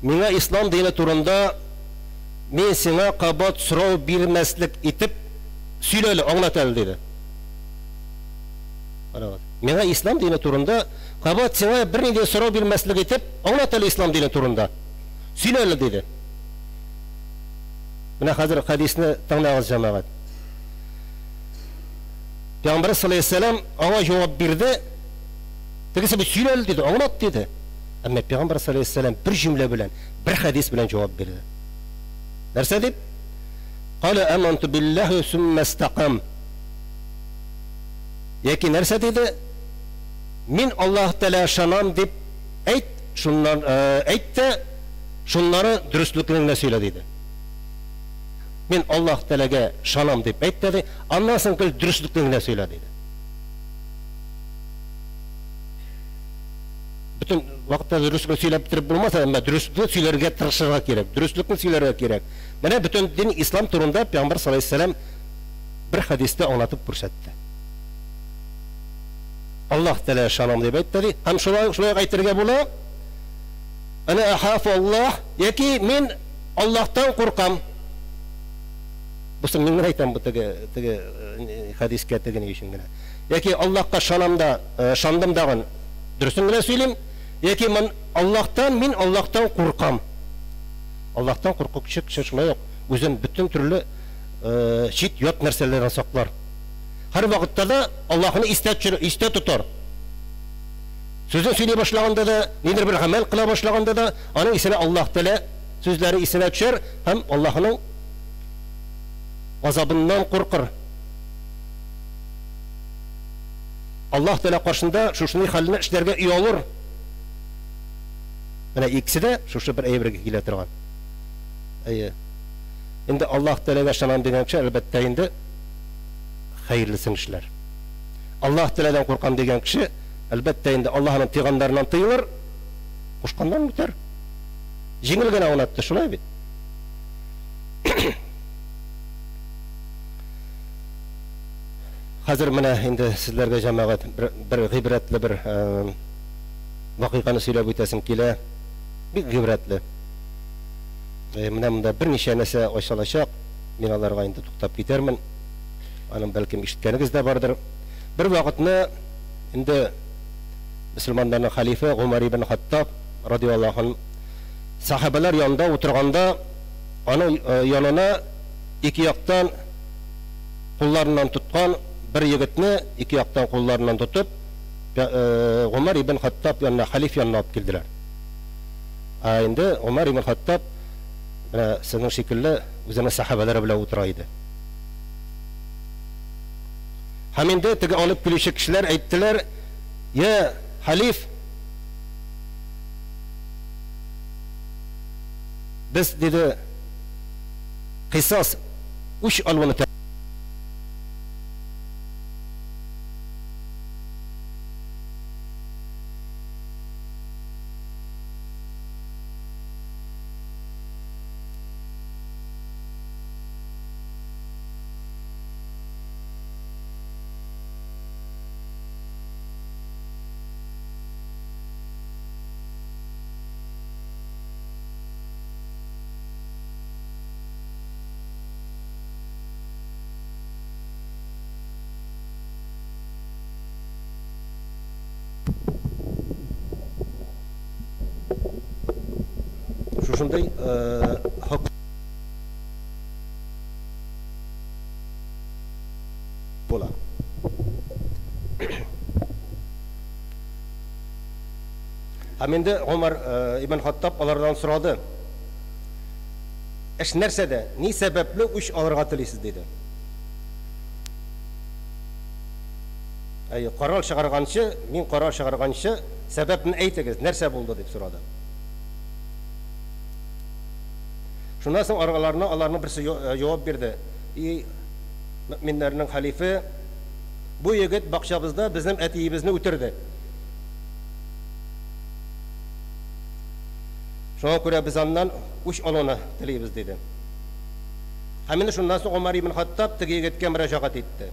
Speaker 2: миңа ислам дине турында мин сиңа кабат сорау бирмәслек итеп сөйлә әле, аңлат әле", диде. Карагыз. Миңа ислам дине турында кабат сиңа бернинди сорау бирмәслек итеп аңлат әле ислам дине турында. Сөйлә әле, диде. Менә хәзер хәдисне тыңлагыз, җәмәгать. Пәйгамбәр саллаллаһу алейһи ва сәлләм аңа җавап бирде. Тегесе бит сөйлә әле диде, аңлат диде. Әмма Пәйгамбәр саллаллаһу алейһи ва сәлләм бер җөмлә белән, бер хәдис белән җавап бирде. Нәрсә дип? Кала аманту биллаһи сумма истакам. Яки нәрсә диде? Мин Аллаһ Тәгалә ышанам дип әйт, шуннан әйт тә Шуннары дөреслекне генә сөйлә, диде. Мин Аллаһ Тәгаләгә ышанам дип әйт тә, ди, аннан соң гел дөреслекне генә сөйлә, диде. Бөтен вакытта дөреслекне сөйләп бетереп булмас, әмма дөреслекне сөйләргә тырышырга кирәк, дөреслекне сөйләргә кирәк. Менә бөтен дин ислам турында Пәйгамбәр саллаллаһу алейһи ва сәлләм бер хәдистә аңлатып күрсәтте. Аллаһ Тәгалә ышанам дип әйтте, ди. Һәм шулай шулай ук әйтергә була. Әнә ахафу Аллаһ, яки мин Аллаһтан куркам. Бусын мин генә әйтәм бу теге теге хәдискә теге ни өчен генә. Яки Аллаһка ышанам да, ышандым дагын дөресен генә сөйлим, яки мин Аллаһтан, мин Аллаһтан куркам. Аллаһтан куркучы кеше шулай ук үзен бөтен төрле чит ят нәрсәләрдән саклар. Һәр вакытта да Аллаһны истә төшер, истә тотар. Сүзен сөйли башлаганда да, нидер бер гамәл кыла башлаганда да, аның исенә Аллаһ Тәгалә сүзләре исенә төшәр һәм Аллаһның газабыннан куркыр. Аллаһ Тәгалә каршында шушындый хәлне эшләргә оялыр. Менә икесе дә шушы бер әйбергә килә торган. Әйе. Инде Аллаһ Тәгаләгә ышанам дигән кеше, әлбәттә инде, хәерлесен эшләр. Аллаһ Тәгаләдән куркам дигән кеше, әлбәттә инде, Аллаһның тыйганнарыннан тыелыр, кушканнарын үтәр. Җиңел генә аңлатты, шулай бит? Хәзер менә инде сезләргә, җәмәгать, бер, бер гыйбрәтле бер вакыйганы сөйләп үтәсем килә. Бик гыйбрәтле. Менә монда берничә нәрсә ачылачак. Мин аларга инде туктап китәрмен. Аның бәлкем ишеткәнегез дә бардыр. Бер вакытны инде мөселманнарның хәлифе Гомәр ибн Хаттаб радиаллаһу анһу сахабәләр янында утырганда аның янына ике яктан кулларыннан тоткан бер егетне ике яктан кулларыннан тотып Гомәр ибн Хаттаб янына, хәлиф янына алып килделәр. Ә инде Гомәр ибн Хаттаб менә сезнең шикелле үзенең сәхабәләре белән утыра иде. Һәм инде теге алып килүче кешеләр әйттеләр, "Я хәлиф, без, диде, кыйсас үч алуны шушындый хөкем була. Һәм инде Гомар ибн Хаттаб алардан сорады. Эш нәрсәдә? Ни сәбәпле үч алырга телисез? Диде. Әйе, карар чыгарганчы, мин карар чыгарганчы, сәбәпне әйтегез, нәрсә булды, дип сорады. Шуннан соң араларына аларның берсе җавап бирде. И мөэминнәрнең хәлифе, бу егет бакчабызда безнең әтиебезне үтерде. Шуңа күрә без аннан үч алуны телибез, диде. Һәм инде шуннан соң Гомәр ибн Хаттаб теге егеткә мөрәҗәгать итте.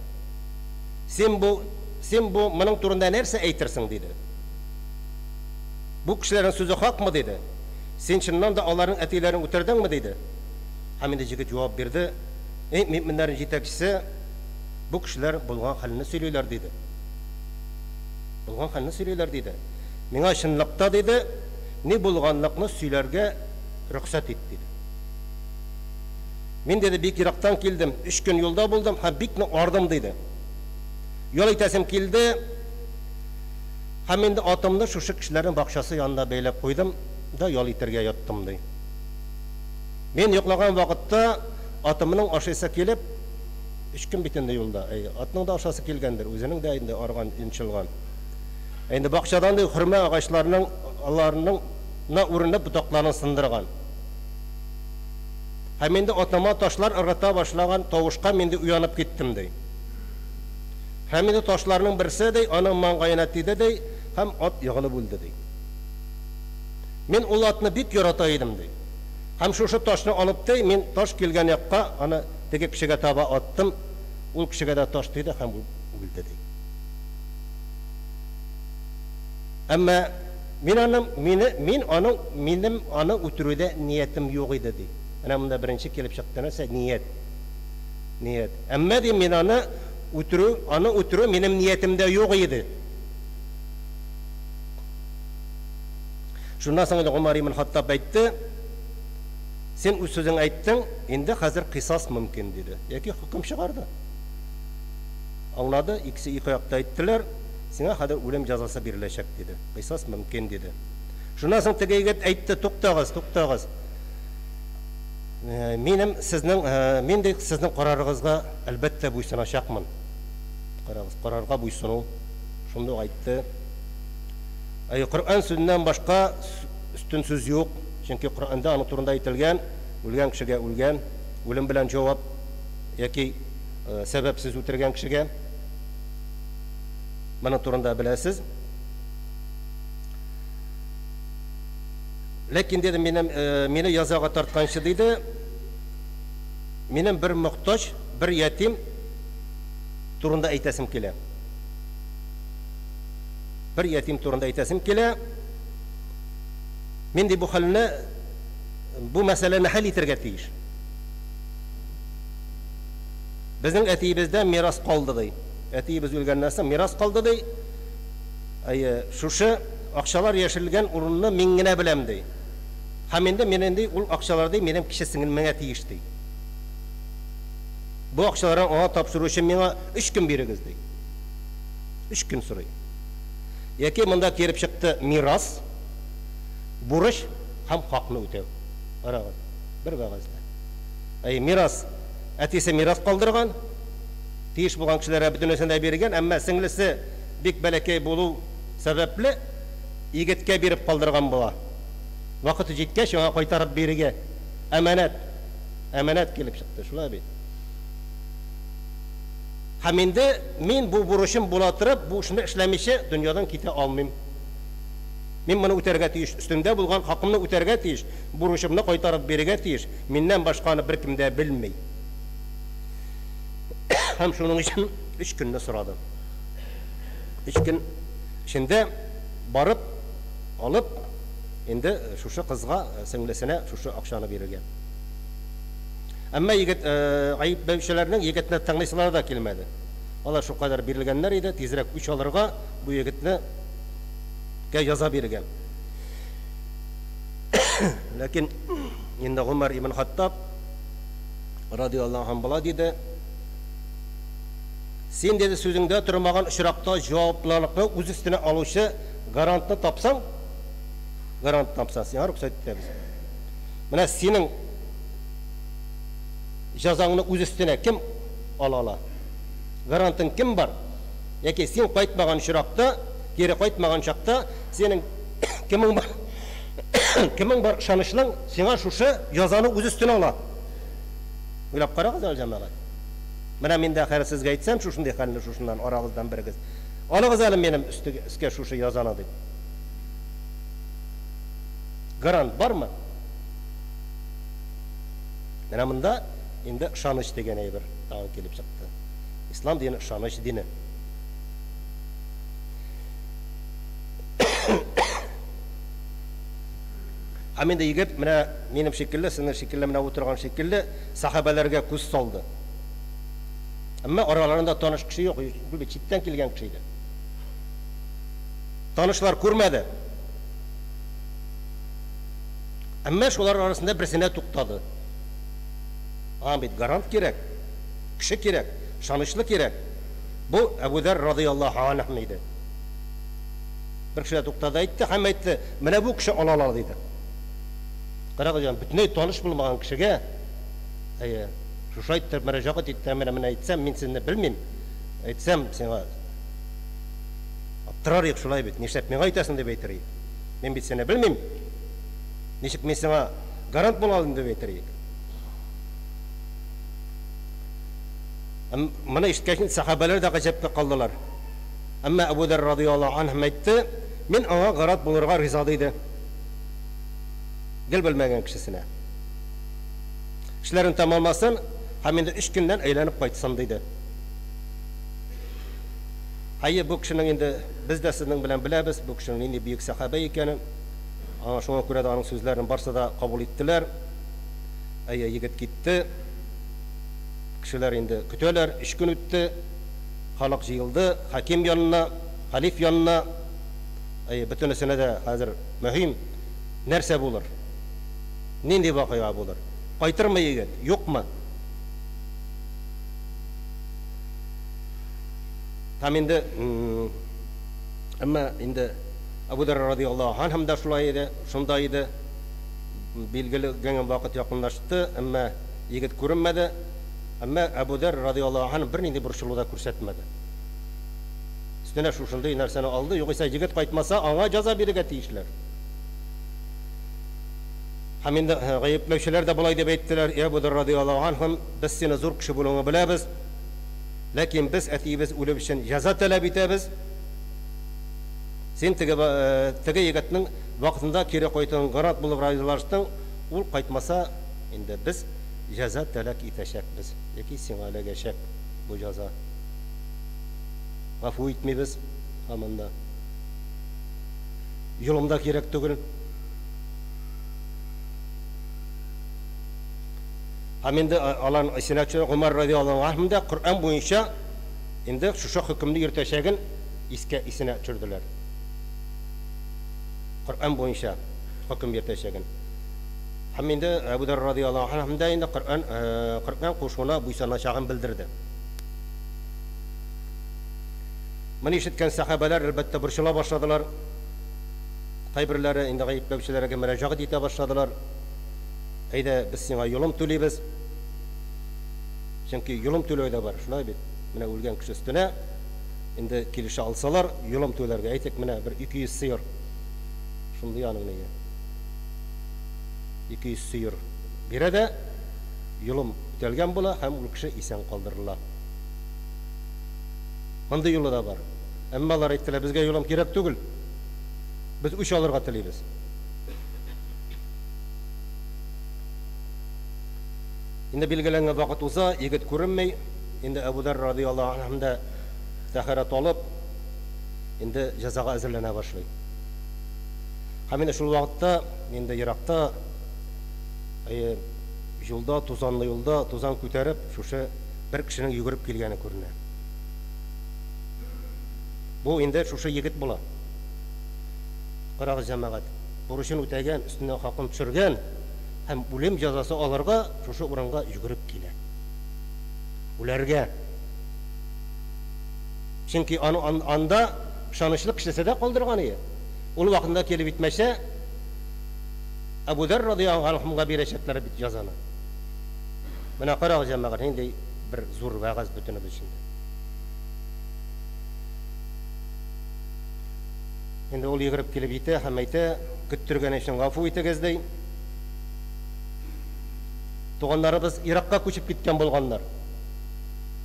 Speaker 2: Син бу, син бу моның турында нәрсә әйтерсең, диде. Бу кешеләрнең сүзе хакмы, диде. Син чыннан да аларның әтиләрен үтердеңме, диде. Һәм инде җегет җавап бирде, Эй, мөэминнәрнең җитәкчесе, бу кешеләр булган хәлне сөйлиләр, диде. Булган хәлне сөйлиләр, диде. Миңа чынлыкта, диде, ни булганлыкны сөйләргә рөхсәт ит, диде. Мин, диде, бик ерактан килдем, өч көн юлда булдым һәм бик нык ардым, диде. Ял итәсем килде һәм инде атымны шушы кешеләрнең бакчасы янына бәйләп куйдым да ял итәргә яттым, ди. Мин йоклаган вакытта атымның ашыйсы килеп, өч көн бит инде юлда, әй, атның да ашасы килгәндер, үзенең дә инде арган, йончылган. Ә инде бакчадан, ди, хөрмә агачларының аларның на үрелеп ботакларын сындырган. Һәм инде атыма ташлар ыргыта башлаган тавышка мин ди уянып киттем, ди. Һәм инде ташларның берсе, ди, аның маңгаена тиде, ди, һәм ат егылып үлде, ди. Мин ул атны бик ярата идем, ди. Һәм шушы ташны алып, ди, мин таш килгән якка аны теге кешегә таба аттым, ул кешегә дә таш тиде һәм ул үлде, ди. Әмма мин аның, мине, мин аның, минем аны үтерүдә ниятем юк иде, ди. Менә монда беренче килеп чыкты нәрсә? Ният. Ният. Әмма, ди, мин аны үтерү, аны үтерү минем ниятемдә юк иде. Шуннан соң инде Гомәр ибн Хаттаб әйтте, Син үз сүзең әйттең, инде хәзер кыйсас мөмкин, диде. Яки хөкем чыгарды. Аңлады, икесе ике якта әйттеләр, сиңа хәзер үлем җәзасы биреләчәк, диде. Кыйсас мөмкин, диде. Шуннан соң теге егет әйтте, туктагыз, туктагыз. Минем сезнең, мин ди сезнең карарыгызга әлбәттә буйсыначакмын. Карагыз, карарга буйсыну. Шундук әйтте. Әй, Коръән сүзеннән башка өстен сүз юк. Чөнки Коръәндә аның турында әйтелгән, үлгән кешегә үлгән, үлем белән җавап яки сәбәпсез үтергән кешегә. Моның турында беләсез. Ләкин, диде, минем, мине язага тартканчы, диде, минем бер мохтаҗ, бер ятим турында әйтәсем килә. Бер ятим турында әйтәсем килә. Мин ди бу хәлне, бу мәсьәләне хәл итәргә тиеш. Безнең әтиебездән мирас калды, ди. Әтиебез үлгәннән соң мирас калды, ди. Әйе, шушы акчалар яшерелгән урынны мин генә беләм, ди. Һәм инде мин инде ул акчалар, ди, минем кече сеңелмеңә тиеш, ди. Бу акчаларны аңа тапшыру өчен миңа өч көн бирегез, ди. Өч көн сорый. Яки монда килеп чыкты мирас, бурыч һәм хакны үтәү. Карагыз, бер вәгазьдә. Әйе, мирас. Әтисе мирас калдырган. Тиеш булган кешеләргә бөтенесен дә биргән, әмма сеңлесе бик бәләкәй булу сәбәпле, егеткә биреп калдырган була. Вакыты җиткәч, аңа кайтарып бирергә. Әманәт. Әманәт килеп чыкты, шулай бит. Һәм инде мин бу бурычым була торып, бу эшне эшләмичә дөньядан китә алмыйм. Мин моны үтәргә тиеш, өстемдә булган хакымны үтәргә тиеш, бурычымны кайтарып бирергә тиеш, миннән башка аны беркем дә белми. Һәм шуның өчен өч көнне сорады. Өч көн эчендә барып, алып, инде шушы кызга, сеңлесенә шушы акчаны бирергә. Әмма егет, гаепләүчеләрнең егетне тыңлыйсылары да килмәде. Алар шулкадәр бирелгәннәр иде, тизрәк үч алырга бу егетне гә яза биргән. Ләкин инде Гомәр ибн Хаттаб радиаллаһу анһу болай диде: Син, диде, сүзеңдә тормаган очракта җаваплылыкны үз өстенә алучы гарантны тапсаң, гарант тапсаң, сиңа рөхсәт итәбез. Менә синең җәзаңны үз өстенә кем ала ала? Гарантың кем бар? Яки син кайтмаган очракта, кире кайтмаган чакта синең кемең бар? Кемең бар ышанычлың сиңа шушы язаны үз өстенә ала. Уйлап карагыз әле, җәмәгать. Менә мин дә хәзер сезгә әйтсәм шушындый хәлне шушыннан арагыздан берегез. Алыгыз әле минем өстегә, өскә шушы язаны дип. Гарант бармы? Менә монда инде ышаныч дигән әйбер тагын килеп чыкты. Ислам дине ышаныч дине. Һәм инде егет менә минем шикелле, сезнең шикелле менә утырган шикелле сахабәләргә күз салды. Әмма араларында таныш кеше юк, бу бит читтән килгән кеше иде. Танышлар күрмәде. Әмма шулар арасында берсенә туктады. Аңа бит гарант кирәк, кеше кирәк, ышанычлы кирәк. Бу Әбу Зәр радыяллаһу анһу иде. Бер кешегә туктады, әйтте һәм әйтте, менә бу кеше ала ала диде. Карагыз, ягъни бөтенләй таныш булмаган кешегә, әйе, шушы әйтте, мөрәҗәгать итте, менә менә әйтсәм, мин сезне белмим. Әйтсәм, сиңа аптырар идек шулай бит. Нишләп миңа әйтәсең дип әйтер идек. Мин бит сине белмим. Ничек мин сиңа гарант була алыйм дип әйтер идек. Моны ишеткәч, сәхабәләр дә гаҗәпкә калдылар. Әмма Әбу Дәр радыяллаһу анһу әйтте, мин аңа гарат булырга риза, диде. Гел белмәгән кешесенә. Эшләрен тәмамласын һәм инде өч көннән әйләнеп кайтсын, диде. Әйе, бу кешенең инде без дә сезнең белән беләбез, бу кешенең нинди бөек сәхабә икәнен. Аңа шуңа күрә дә аның сүзләрен барсы да кабул иттеләр. Әйе, егет китте. Кешеләр инде көтәләр. Өч көн үтте. Халык җыелды хаким янына, хәлиф янына. Әйе, бөтенесенә дә хәзер мөһим, нәрсә булыр? Нинди вакыйга булыр? Кайтырмы егет, юкмы? Һәм инде, әмма инде Әбу Дәр радиаллаһу анһу да шулай иде, шунда иде. Билгеләнгән вакыт якынлашты, әмма егет күренмәде. Әмма Әбу Дәр радиаллаһу анһу бернинди борчылу да күрсәтмәде. Өстенә шушындый нәрсәне алды, югыйсә егет кайтмаса, аңа җәза бирергә тиешләр. Һәм инде гаепләүчеләр дә болай дип әйттеләр: "Я Әбу Дәр радиаллаһу анһу, без сине зур кеше булуыңны беләбез. Ләкин без әтиебез үлем өчен җәза таләп итәбез. Син теге теге егетнең вакытында кире кайтуын гарант булып ризалаштың, ул кайтмаса, инде без җәза таләп итәчәкбез, яки сиңа эләгәчәк бу җәза. Гафу итмибез һаман да. Йолым да кирәк түгел. Һәм инде аларның исенә төшә, Гомәр радиаллаһу анһу да Коръән буенча инде шушы хөкемне йөртәчәген искә исенә төшерделәр. Коръән буенча хөкем йөртәчәген. Һәм инде Әбу Дәр радиаллаһу анһу да инде Коръән Коръән кушуына буйсыначагын белдерде. Моны ишеткән сәхабәләр, әлбәттә, борчыла башладылар. Кайберләре инде гаепләүчеләргә мөрәҗәгать итә башладылар. Әйдә, без сиңа йолым түлибез. Чөнки йолым түләү дә бар, шулай бит? Менә үлгән кеше өстенә инде килешә алсалар, йолым түләргә. Әйтик, менә бер 200 сыер. Шундый аның ние. 200 сыер бирә дә, йолым үтәлгән була һәм ул кеше исән калдырыла. Мондый юлы да бар. Әмма алар әйттеләр, безгә юлым кирәк түгел. Без үч алырга телибез. Инде билгеләнгән вакыт уза, егет күренми. Инде Әбу Дәр радиаллаһу анһу да тәһарәт алып, инде җәзага әзерләнә башлый. Һәм инде шул вакытта, инде еракта, юлда, тузанлы юлда, тузан күтәреп, шушы бер кешенең йөгереп килгәне күренә. Бу инде шушы егет була. Карагыз, җәмәгать, бурычын үтәгән, өстенә хакын төшергән һәм үлем җәзасы алырга шушы урынга йөгереп килә. Үләргә. Чөнки аны анда ышанычлы кешесе дә калдырган ие. Ул вакытында килеп җитмәсә, Әбу Дәр радиаллаһу анһуга бирәчәкләр бит җәзаны. Менә карагыз, җәмәгать, нинди бер зур вәгазь бөтенебез өчен дә. Инде ул йөгереп килеп җитә һәм әйтә, көттергән өчен гафу итегез, ди. Туганнарыбыз Иракка күчеп киткән булганнар.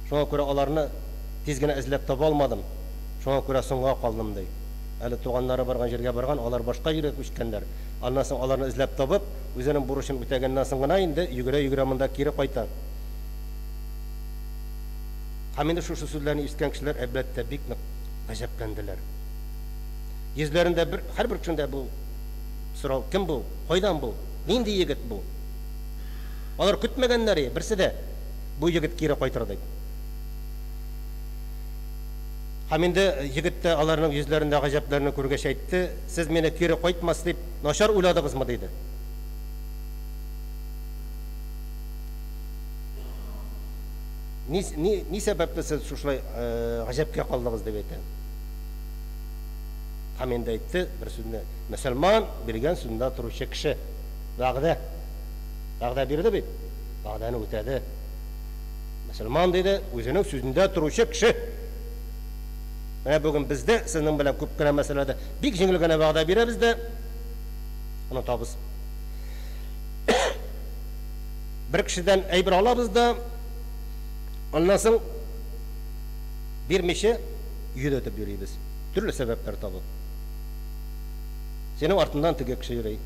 Speaker 2: Шуңа күрә аларны тиз генә эзләп таба алмадым. Шуңа күрә соңга калдым, ди. Әле туганнары барган җиргә барган, алар башка җиргә күчкәннәр. Аннан соң аларны эзләп табып, үзенең бурычын үтәгәннән соң гына инде йөгерә-йөгерә монда кире кайта. Һәм инде шушы сүзләрне ишеткән кешеләр, әлбәттә, бик нык гаҗәпләнделәр. Йөзләрендә бер, һәрбер кешендә бу сорау, кем бу? Кайдан бу? Нинди егет бу? Алар көтмәгәннәр иде, берсе дә бу егет кире кайтыр дип. Һәм инде егет тә аларның йөзләрендә гаҗәпләрне күргәч әйтте, Сез мине кире кайтмас дип начар уйладыгызмы? диде. Ни, ни, ни сәбәпле сез шушылай гаҗәпкә калдыгыз, дип әйтә. Һәм инде әйтте бер сүзне. Мөселман биргән сүзендә торучы кеше. Вәгъдә. Вәгъдә бирде бит. Вәгъдәне үтәде. Мөселман диде, үзенең сүзендә торучы кеше. Менә бүген бездә сезнең белән күп кенә мәсьәләдә бик җиңел генә вәгъдә бирәбез дә, онытабыз. Бер кешедән әйбер алабыз да, Аннан соң бирмичә йөдәтеп йөрибез. Төрле сәбәпләр табып. Синең артыннан теге кеше йөри.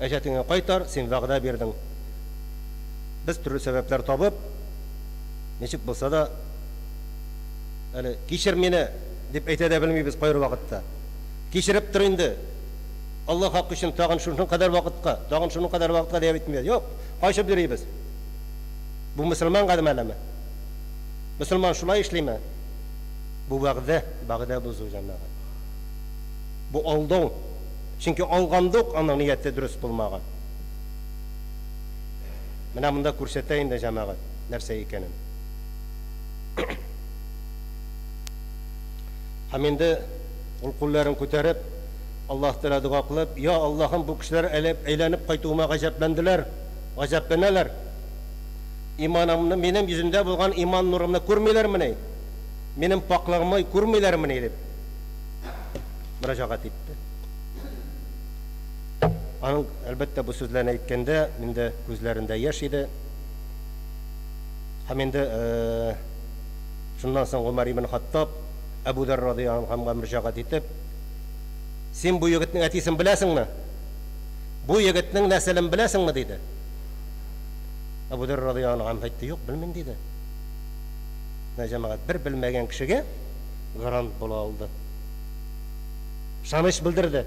Speaker 2: Әҗәтеңә кайтар, син вәгъдә бирдең. Без төрле сәбәпләр табып, ничек булса да, әле кичер мине, дип әйтә дә белмибез кайбер вакытта. Кичереп тор инде. Аллаһ хакы өчен тагын шуның кадәр вакытка, тагын шуның кадәр вакытка дип әйтмибез. Юк, качып йөрибез. Бу мөселман гамәлеме? Мөселман шулай эшлиме? Бу вәгъдә, вәгъдә бозу, җәмәгать. Бу алдау. Чөнки алганда ук аның нияте дөрес булмаган. Менә монда күрсәтә инде җәмәгать нәрсә икәнен. Һәм инде ул кулларын күтәреп, Аллаһ Тәгалә дога кылып, Я Аллаһым, бу кешеләр әле әйләнеп кайтуыма гаҗәпләнделәр, гаҗәпләнәләр. Иманымны, минем йөземдә булган иман нурымны күрмиләрмени? Минем пакьлыгымны күрмиләрмени? дип мөрәҗәгать итте. Аның, әлбәттә, бу сүзләрне әйткәндә, инде күзләрендә яшь иде. Һәм инде шуннан соң Гомәр ибн Хаттаб Әбу Дәр радыяллаһу анһуга мөрәҗәгать итеп, Син бу егетнең әтисен беләсеңме? Бу егетнең нәселен беләсеңме? диде. Әбу Дәр радыяллаһу анһу әйтте, юк, белмим, диде. Менә җәмәгать, бер белмәгән кешегә гарант була алды. Ышаныч белдерде.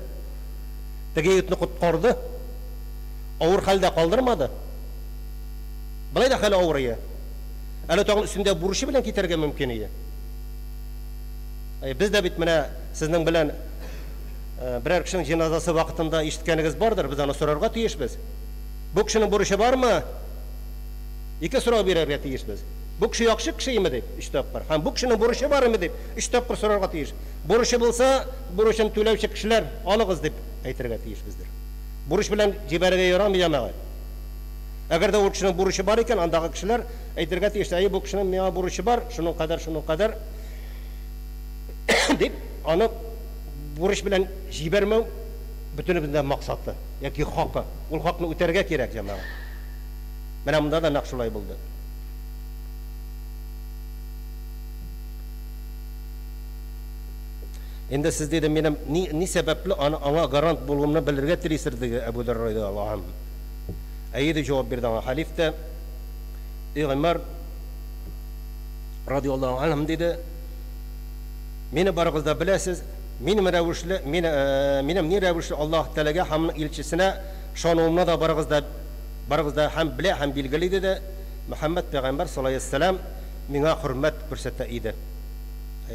Speaker 2: Теге егетне коткарды. Авыр хәлдә калдырмады. Болай да хәле авыр ие. Әле тагын өстендә бурычы белән китәргә мөмкин ие. Без дә бит менә сезнең белән берәр кешенең җеназасы вакытында ишеткәнегез бардыр, без аны сорарга тиешбез. Бу кешенең бурычы бармы? Ике сорау бирергә тиешбез. Бу кеше яхшы кеше име дип, өч тапкыр. Һәм бу кешенең бурычы бармы дип, өч тапкыр сорарга тиеш. Бурычы булса, бурычын түләүче кешеләр алыгыз дип әйтергә тиешбездер. Бурыч белән җибәрергә ярамый, җәмәгать. Әгәр дә ул кешенең бурычы бар икән, андагы кешеләр әйтергә тиеш, әйе, бу кешенең миңа бурычы бар, шуның кадәр, шуның кадәр дип, аны бурыч белән җибәрмәү бөтенебезнең дә максаты яки хакы. Ул хакны үтәргә кирәк, җәмәгать. Менә монда да нәкъ шулай булды. Инде сез, диде, минем ни, ни сәбәпле аны аңа гарант булуымны белергә телисез, диде Әбу Дәр радияллаһу анһу. Әйе, дип җавап бирде аңа хәлиф тә. Эй Гомәр радияллаһу анһу, диде, мине барыгыз да беләсез, минем рәвешле, мин, минем ни рәвешле Аллаһ Тәгаләгә һәм аның илчесенә ышануымны да барыгыз да барыгыз да һәм белә һәм билгели, диде. Мөхәммәд пәйгамбәр саллаллаһу алейһи вәсәлләм миңа хөрмәт күрсәтә иде.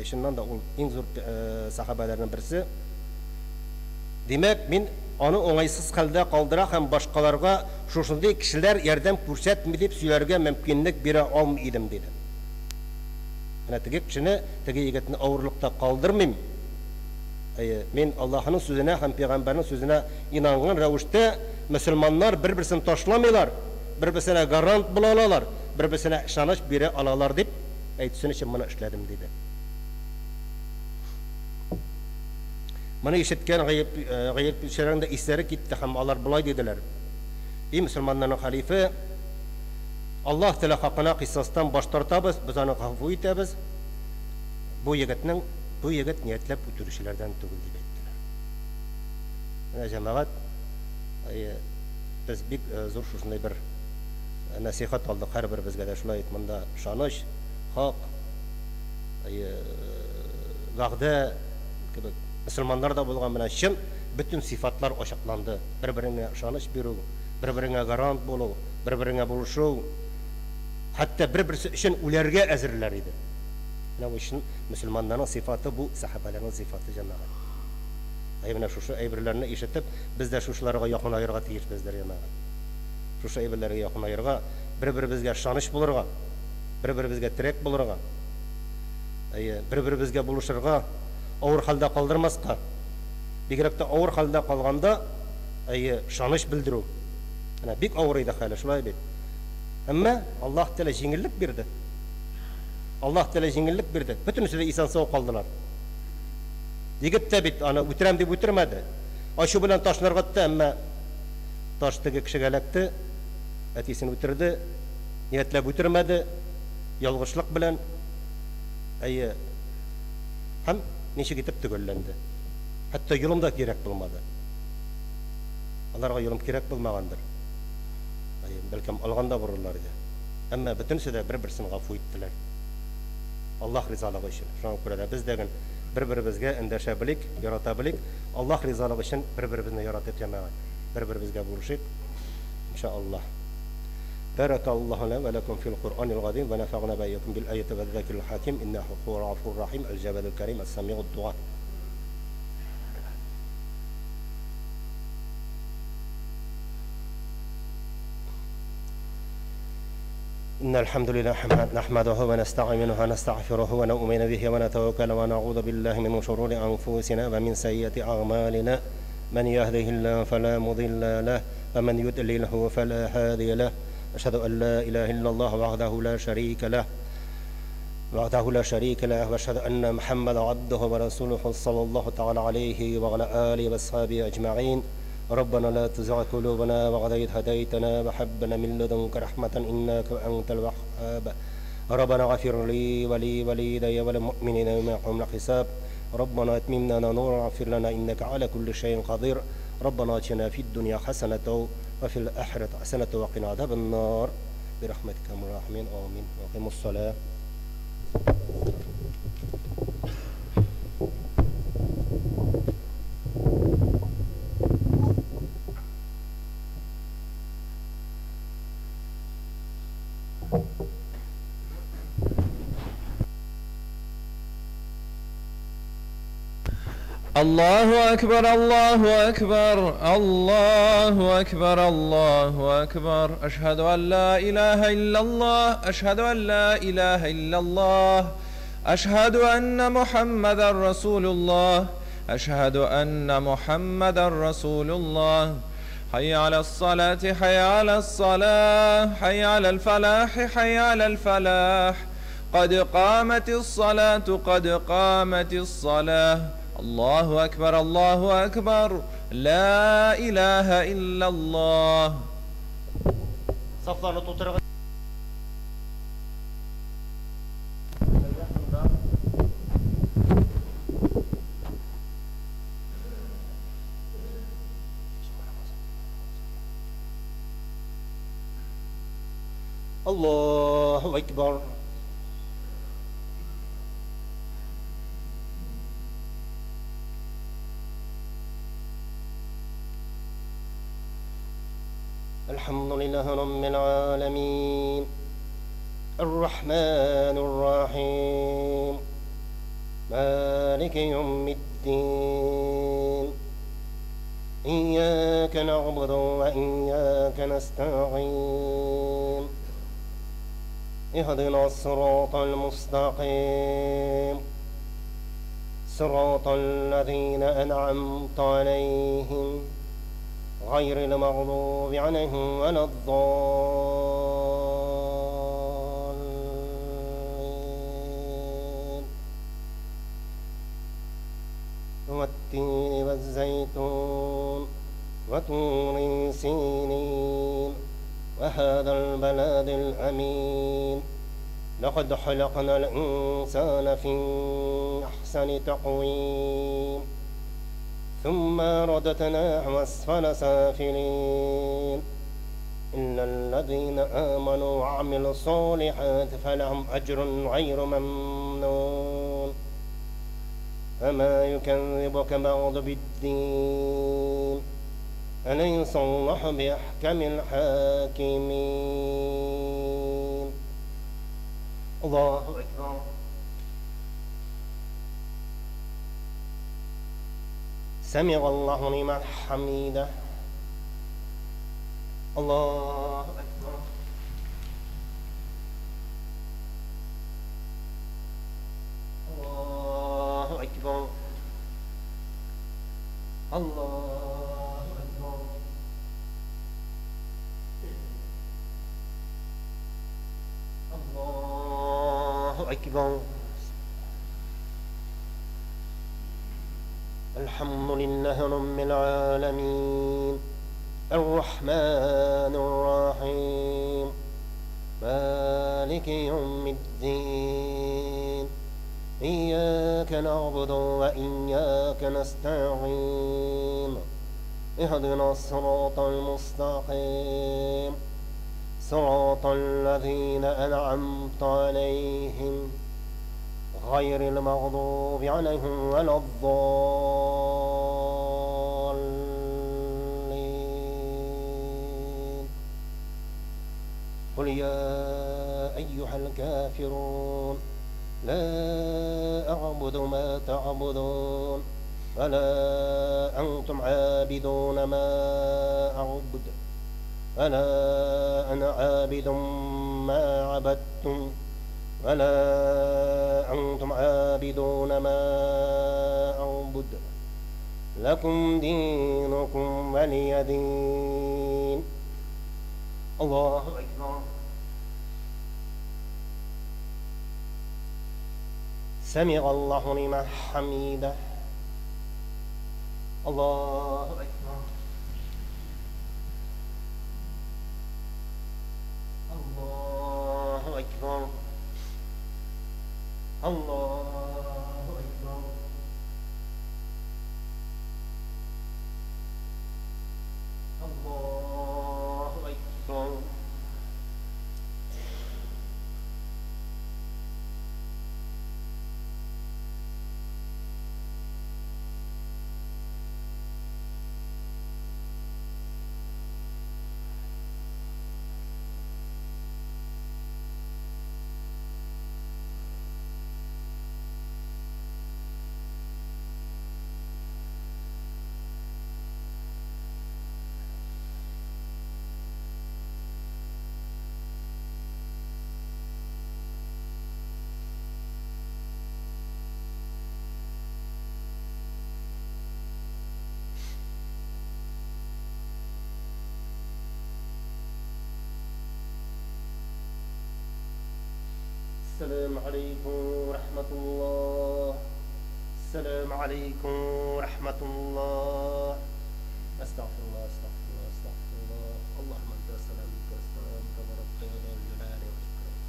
Speaker 2: Чыннан да ул иң зур сәхабәләрнең берсе. Димәк, мин аны уңайсыз хәлдә калдыра һәм башкаларга шушындый кешеләр ярдәм күрсәтми дип сөйләргә мөмкинлек бирә алмый идем, диде. Менә теге кешене, теге егетне авырлыкта калдырмыйм. Әйе, мин Аллаһының сүзенә һәм пәйгамбәрнең сүзенә инанган рәвештә мөселманнар бер-берсен ташламыйлар, бер-берсенә гарант була алалар, бер-берсенә ышаныч бирә алалар дип әйтсен өчен моны эшләдем, диде. Моны ишеткән гаепләүчеләрнең дә исләре китте һәм алар болай диделәр: Ий мөселманнарның хәлифе, Аллаһ Тәгалә хакына кыйсастан баш тартабыз, без аны гафу итәбез. Бу егетнең, бу егет ниятләп үтерүчеләрдән түгел, дип әйттеләр. Менә җәмәгать, без бик зур шушындый бер нәсыйхәт алдык һәрберебезгә дә шулай бит монда ышаныч, хак, вәгъдә кебек мөселманнар да булган менә чын бөтен сыйфатлар ачыкланды. Бер-береңә ышаныч бирү, бер-береңә гарант булу, бер-береңә булышу, хәтта бер-берсе өчен үләргә әзерләр иде. Менә бу чын мөселманнарның сыйфаты, бу сәхабәләрнең сыйфаты, җәмәгать. Әй, менә шушы әйберләрне ишетеп, без дә шушыларга якынаерга тиешбездер, җәмәгать. Шушы әйберләргә якынаерга, бер-беребезгә ышаныч булырга, бер-беребезгә терәк булырга, әйе, бер-беребезгә булышырга, авыр хәлдә калдырмаска. Бигрәк тә авыр хәлдә калганда, әйе, ышаныч белдерү. Менә бик авыр иде хәле, шулай бит. Әмма Аллаһ Тәгалә җиңеллек бирде. Аллаһ Тәгалә җиңеллек бирде. Бөтенесе дә исән-сау калдылар. Егет тә бит аны үтерәм дип үтермәде. Ачу белән ташны ыргытты, әмма таш теге кешегә эләкте, әтисен үтерде, ниятләп үтермәде. Ялгышлык белән, әйе, һәм ничек итеп төгәлләнде. Хәтта йолым да кирәк булмады. Аларга йолым кирәк булмагандыр. Әйе, бәлкем алган да булырлар иде. Әмма бөтенесе дә бер-берсен гафу иттеләр. Аллаһ ризалыгы өчен. Шуңа күрә дә без дә гел бер-беребезгә эндәшә белик, ярата белик. Аллаһ ризалыгы өчен бер-беребезне яратыйк, җәмәгать. Бер-беребезгә булышыйк. Иншааллаһ. بارك الله لنا ولكم في القرآن العظيم ونفعنا بإياكم بالآية والذكر الحكيم إنه هو الغفور الرحيم الجواد الكريم السميع الدعاء. إن الحمد لله نحمده ونستعينه ونستغفره ونؤمن به ونتوكل ونعوذ بالله من شرور أنفسنا ومن سيئات أعمالنا. من يهده الله فلا مضل له ومن يضلله فلا هادي له. أشهد أن لا إله إلا الله وحده لا شريك له وحده لا شريك له وأشهد أن محمدا عبده ورسوله صلى الله تعالى عليه وعلى آله وأصحابه أجمعين. ربنا لا تزغ قلوبنا بعد إذ هديتنا وهب لنا من لدنك رحمة إنك أنت الوهاب. ربنا اغفر لي ولوالدي وللمؤمنين يوم يقوم الحساب. ربنا اتمم لنا نورا واغفر لنا إنك على كل شيء قدير. ربنا آتنا في الدنيا حسنة وفي الآخرة حسنة وقنا عذاب النار برحمتك يا الراحمين. آمين. وأقيموا الصلاة.
Speaker 1: الله أكبر الله أكبر الله أكبر الله أكبر. أشهد أن لا إله إلا الله أشهد أن لا إله إلا الله أشهد أن محمدا رسول الله أشهد أن محمدا رسول الله. حي على الصلاة حي على الصلاة حي على الفلاح حي على الفلاح. قد قامت الصلاة قد قامت الصلاة. الله أكبر الله أكبر لا إله إلا الله.
Speaker 2: الله أكبر. الحمد لله رب العالمين الرحمن الرحيم مالك يوم الدين إياك نعبد وإياك نستعين اهدنا الصراط المستقيم صراط الذين أنعمت عليهم غير المغضوب عليهم ولا الضالين. والتين والزيتون وطور سينين وهذا البلد الأمين. لقد خلقنا الإنسان في أحسن تقويم ثم رددناه أسفل سافلين. إلا الذين آمنوا وعملوا الصالحات فلهم أجر غير ممنون. فما يكذبك بعد بالدين أليس الله بأحكم الحاكمين. الله أكبر. سمع الله لمن حمده. الله أكبر. الله أكبر. الله أكبر. الله أكبر. الحمد لله رب العالمين الرحمن الرحيم مالك يوم الدين. الدين إياك نعبد وإياك نستعين اهدنا الصراط المستقيم صراط الذين أنعمت عليهم غير المغضوب عليهم ولا الضالين. قل يا أيها الكافرون لا أعبد ما تعبدون ولا أنتم عابدون ما أعبد ولا أنا عابد ما عبدتم ولا أنتم عابدون ما أعبد لكم دينكم ولي دين. الله أكبر. سمع الله لمن حمده. الله أكبر. الله أكبر. الله أكبر. الله أكبر. السلام عليكم ورحمة الله. السلام عليكم ورحمة الله. أستغفر الله أستغفر الله أستغفر الله. اللهم أنت السلام منك السلام تبارك يا ذا الجلال والإكرام.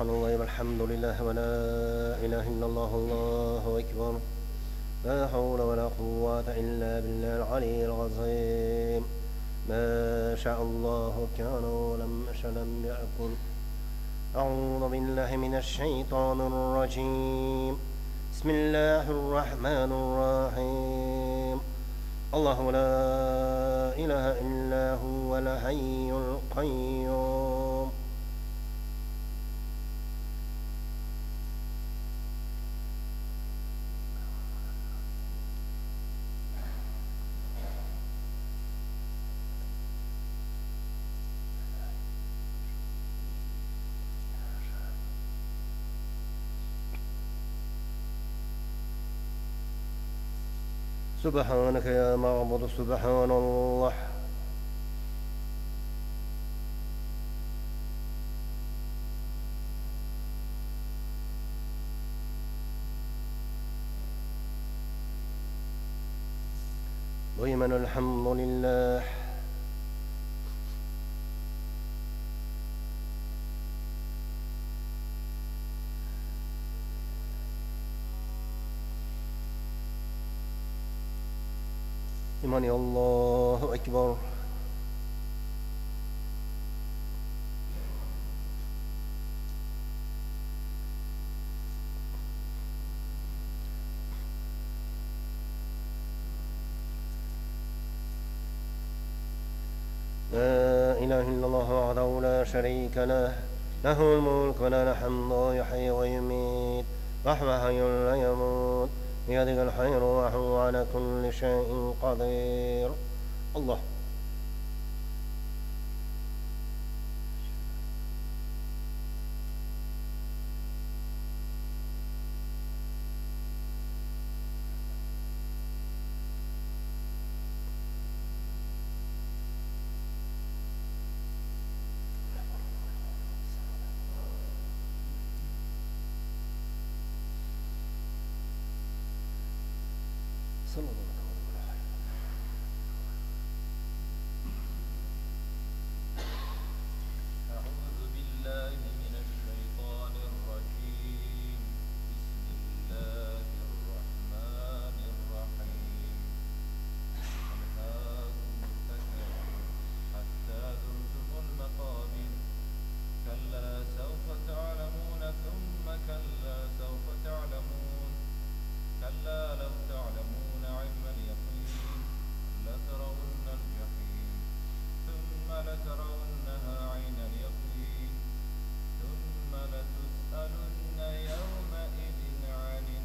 Speaker 2: سبحان الله والحمد لله ولا إله إلا الله الله أكبر لا حول ولا قوة إلا بالله العلي العظيم ما شاء الله كان ولم يشأ لم يكن أعوذ بالله من الشيطان الرجيم بسم الله الرحمن الرحيم الله لا إله إلا هو الحي القيوم سبحانك يا معبد سبحان الله ولمن الحمد لله لمن الله أكبر لا إله إلا الله وحده لا شريك له له الملك وله الحمد يحيي ويميت وهو حي لا يموت بيده الخير وهو على كل شيء قدير الله صلى الله عليه وسلم.
Speaker 1: أعوذ بالله من الشيطان الرجيم. بسم الله الرحمن الرحيم. ألهاكم التكاثر حتى زرتم المقابر. كلا سوف تعلمون ثم كلا سوف تعلمون. كلا لو تعلمون علم اليقين لترون الجحيم ثم لترونها عين اليقين ثم لتسألن يومئذ عن النعيم.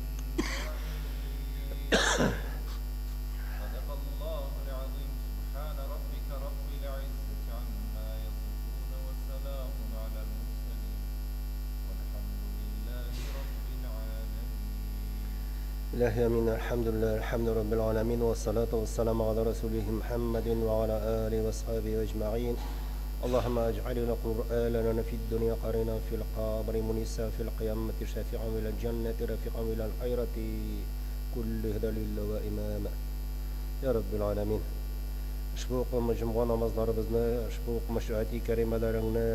Speaker 1: صدق الله العظيم. سبحان ربك رب العزة عما يصفون وسلام على المرسلين والحمد لله رب العالمين.
Speaker 2: إلهي أمين. الحمد لله الحمد رب العالمين والصلاة والسلام على رسوله محمد وعلى آله وصحبه أجمعين. اللهم اجعل القرآن لنا في الدنيا قرينا في القبر منيسا في القيامة شافعا إلى الجنة رفيقا إلى الخيرة كل دليل وإماما يا رب العالمين. Ushbu o'qilmish jum'a namozlarimizni, ushbu o'qimish oyati karimalaringni,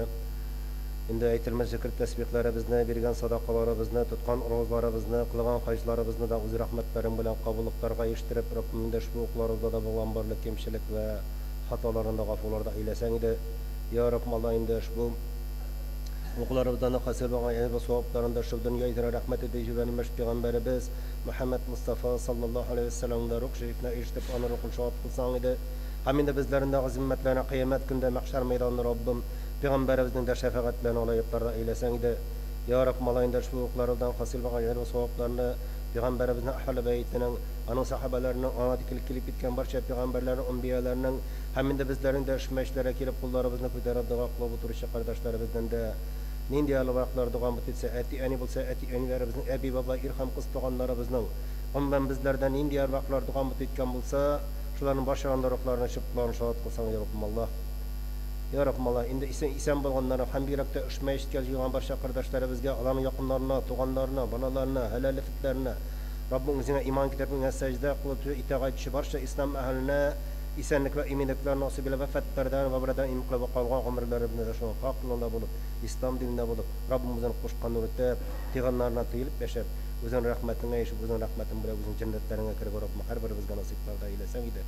Speaker 2: endi aytilmish zikr tasbihlarimizni, bergan sadaqalarimizni, tutgan ro'zalarimizni, qilgan hajlarimizni da o'z rahmatlaring bilan qabulliqlarga erishtirib, Robbim endi ushbu o'qlarimizda bo'lgan barliq kamchilik va xatolarini g'afurlarda aylasang edi. Ya Robbim, Alloh endi ushbu o'qlarimizdan hosil bo'lgan ilm va savoblarini shu dunyoga rahmat etib jibarilmish payg'ambarimiz Muhammad Mustafa sallallohu alayhi vasallamning ruh sharifini eshitib, uni ruhini shod qilsang edi. Ham endi bizlarning azimmatlarini qiyomat kunida mahshar maydonida Robbim payg'ambarimizning shafaatlarini loyiqlarda aylasang edi. Ya Robbim, Alloh endi ushbu o'qlarimizdan hosil bo'lgan ilm va savoblarni payg'ambarimizning ahli baytining, aning sahobalarining, onati kelib ketgan barcha payg'ambarlarning, anbiyolarning ham endi bizlarning de shu mashlarga kelib qo'llarimizni ko'tarib duo qilib o'tirishi qardoshlarimizdan da nindi alvaqlar duo etsa, ati ani bo'lsa, ati anilarimizning, abi baba, irham qiz tug'anlarimizning, umuman bizlardan nindi alvaqlar duo etgan bo'lsa, shularning boshlarini ruhlarini shiblarini shod qilsang ya Robbim Alloh. Ya Robbim Alloh, endi esen bo'lganlarni ham yurakda ushmay ishga barcha qardoshlarimizga, ularning yaqinlarini, tug'anlarini, bolalarini, halolliklarni Robbim o'zingga iymon keltirib, unga sajda qilib itoat etishi barcha islom ahlini Исәнлек вә иминлекләр насыйп илә, вафатлардан вә бәладән имин кылып, калган гомерләребезне дә шул хак юлында булып, ислам динендә булып, Раббымызның кушканын үтәп, тыйганнарыннан тыелып яшәп, Үзеңнең рәхмәтеңә ирешеп, Үзеңнең рәхмәтең белән Үзеңнең җәннәтләреңә кереп, Раббым, һәрберебезгә насыйплар да әйләсәң иде.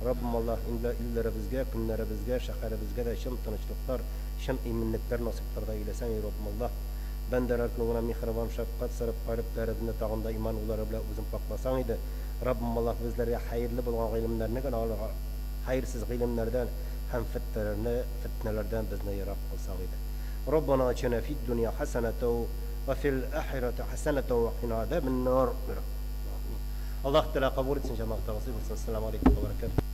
Speaker 2: Раббым Аллаһ, инде илләребезгә, көннәребезгә, шәһәребезгә дә чын тынычлыклар, чын иминлекләр насыйплар да әйләсәң и Раббым Аллаһ. Бәндәләр күңеленә миһербан, шәфкать сарып, калебләребезне тагын да иман уллары белән Үзең пакъласаң иде. Раббым Аллаһ, безләргә хәерле булган гыйлемнәрне генә алырга, хәерсез гыйлемнәрдән һәм фетнәләрне, фетнәләрдән безне ерак кылсаң иде. Раббана атина фид дөнья хәсәнәтәү вә фил ахирәти хәсәнәтәү вә кина азабен нар. Аллаһ Тәгалә кабул итсен, җәмәгать насыйп булсын. Ассаламу алейкум вә бәрәкәтүһ.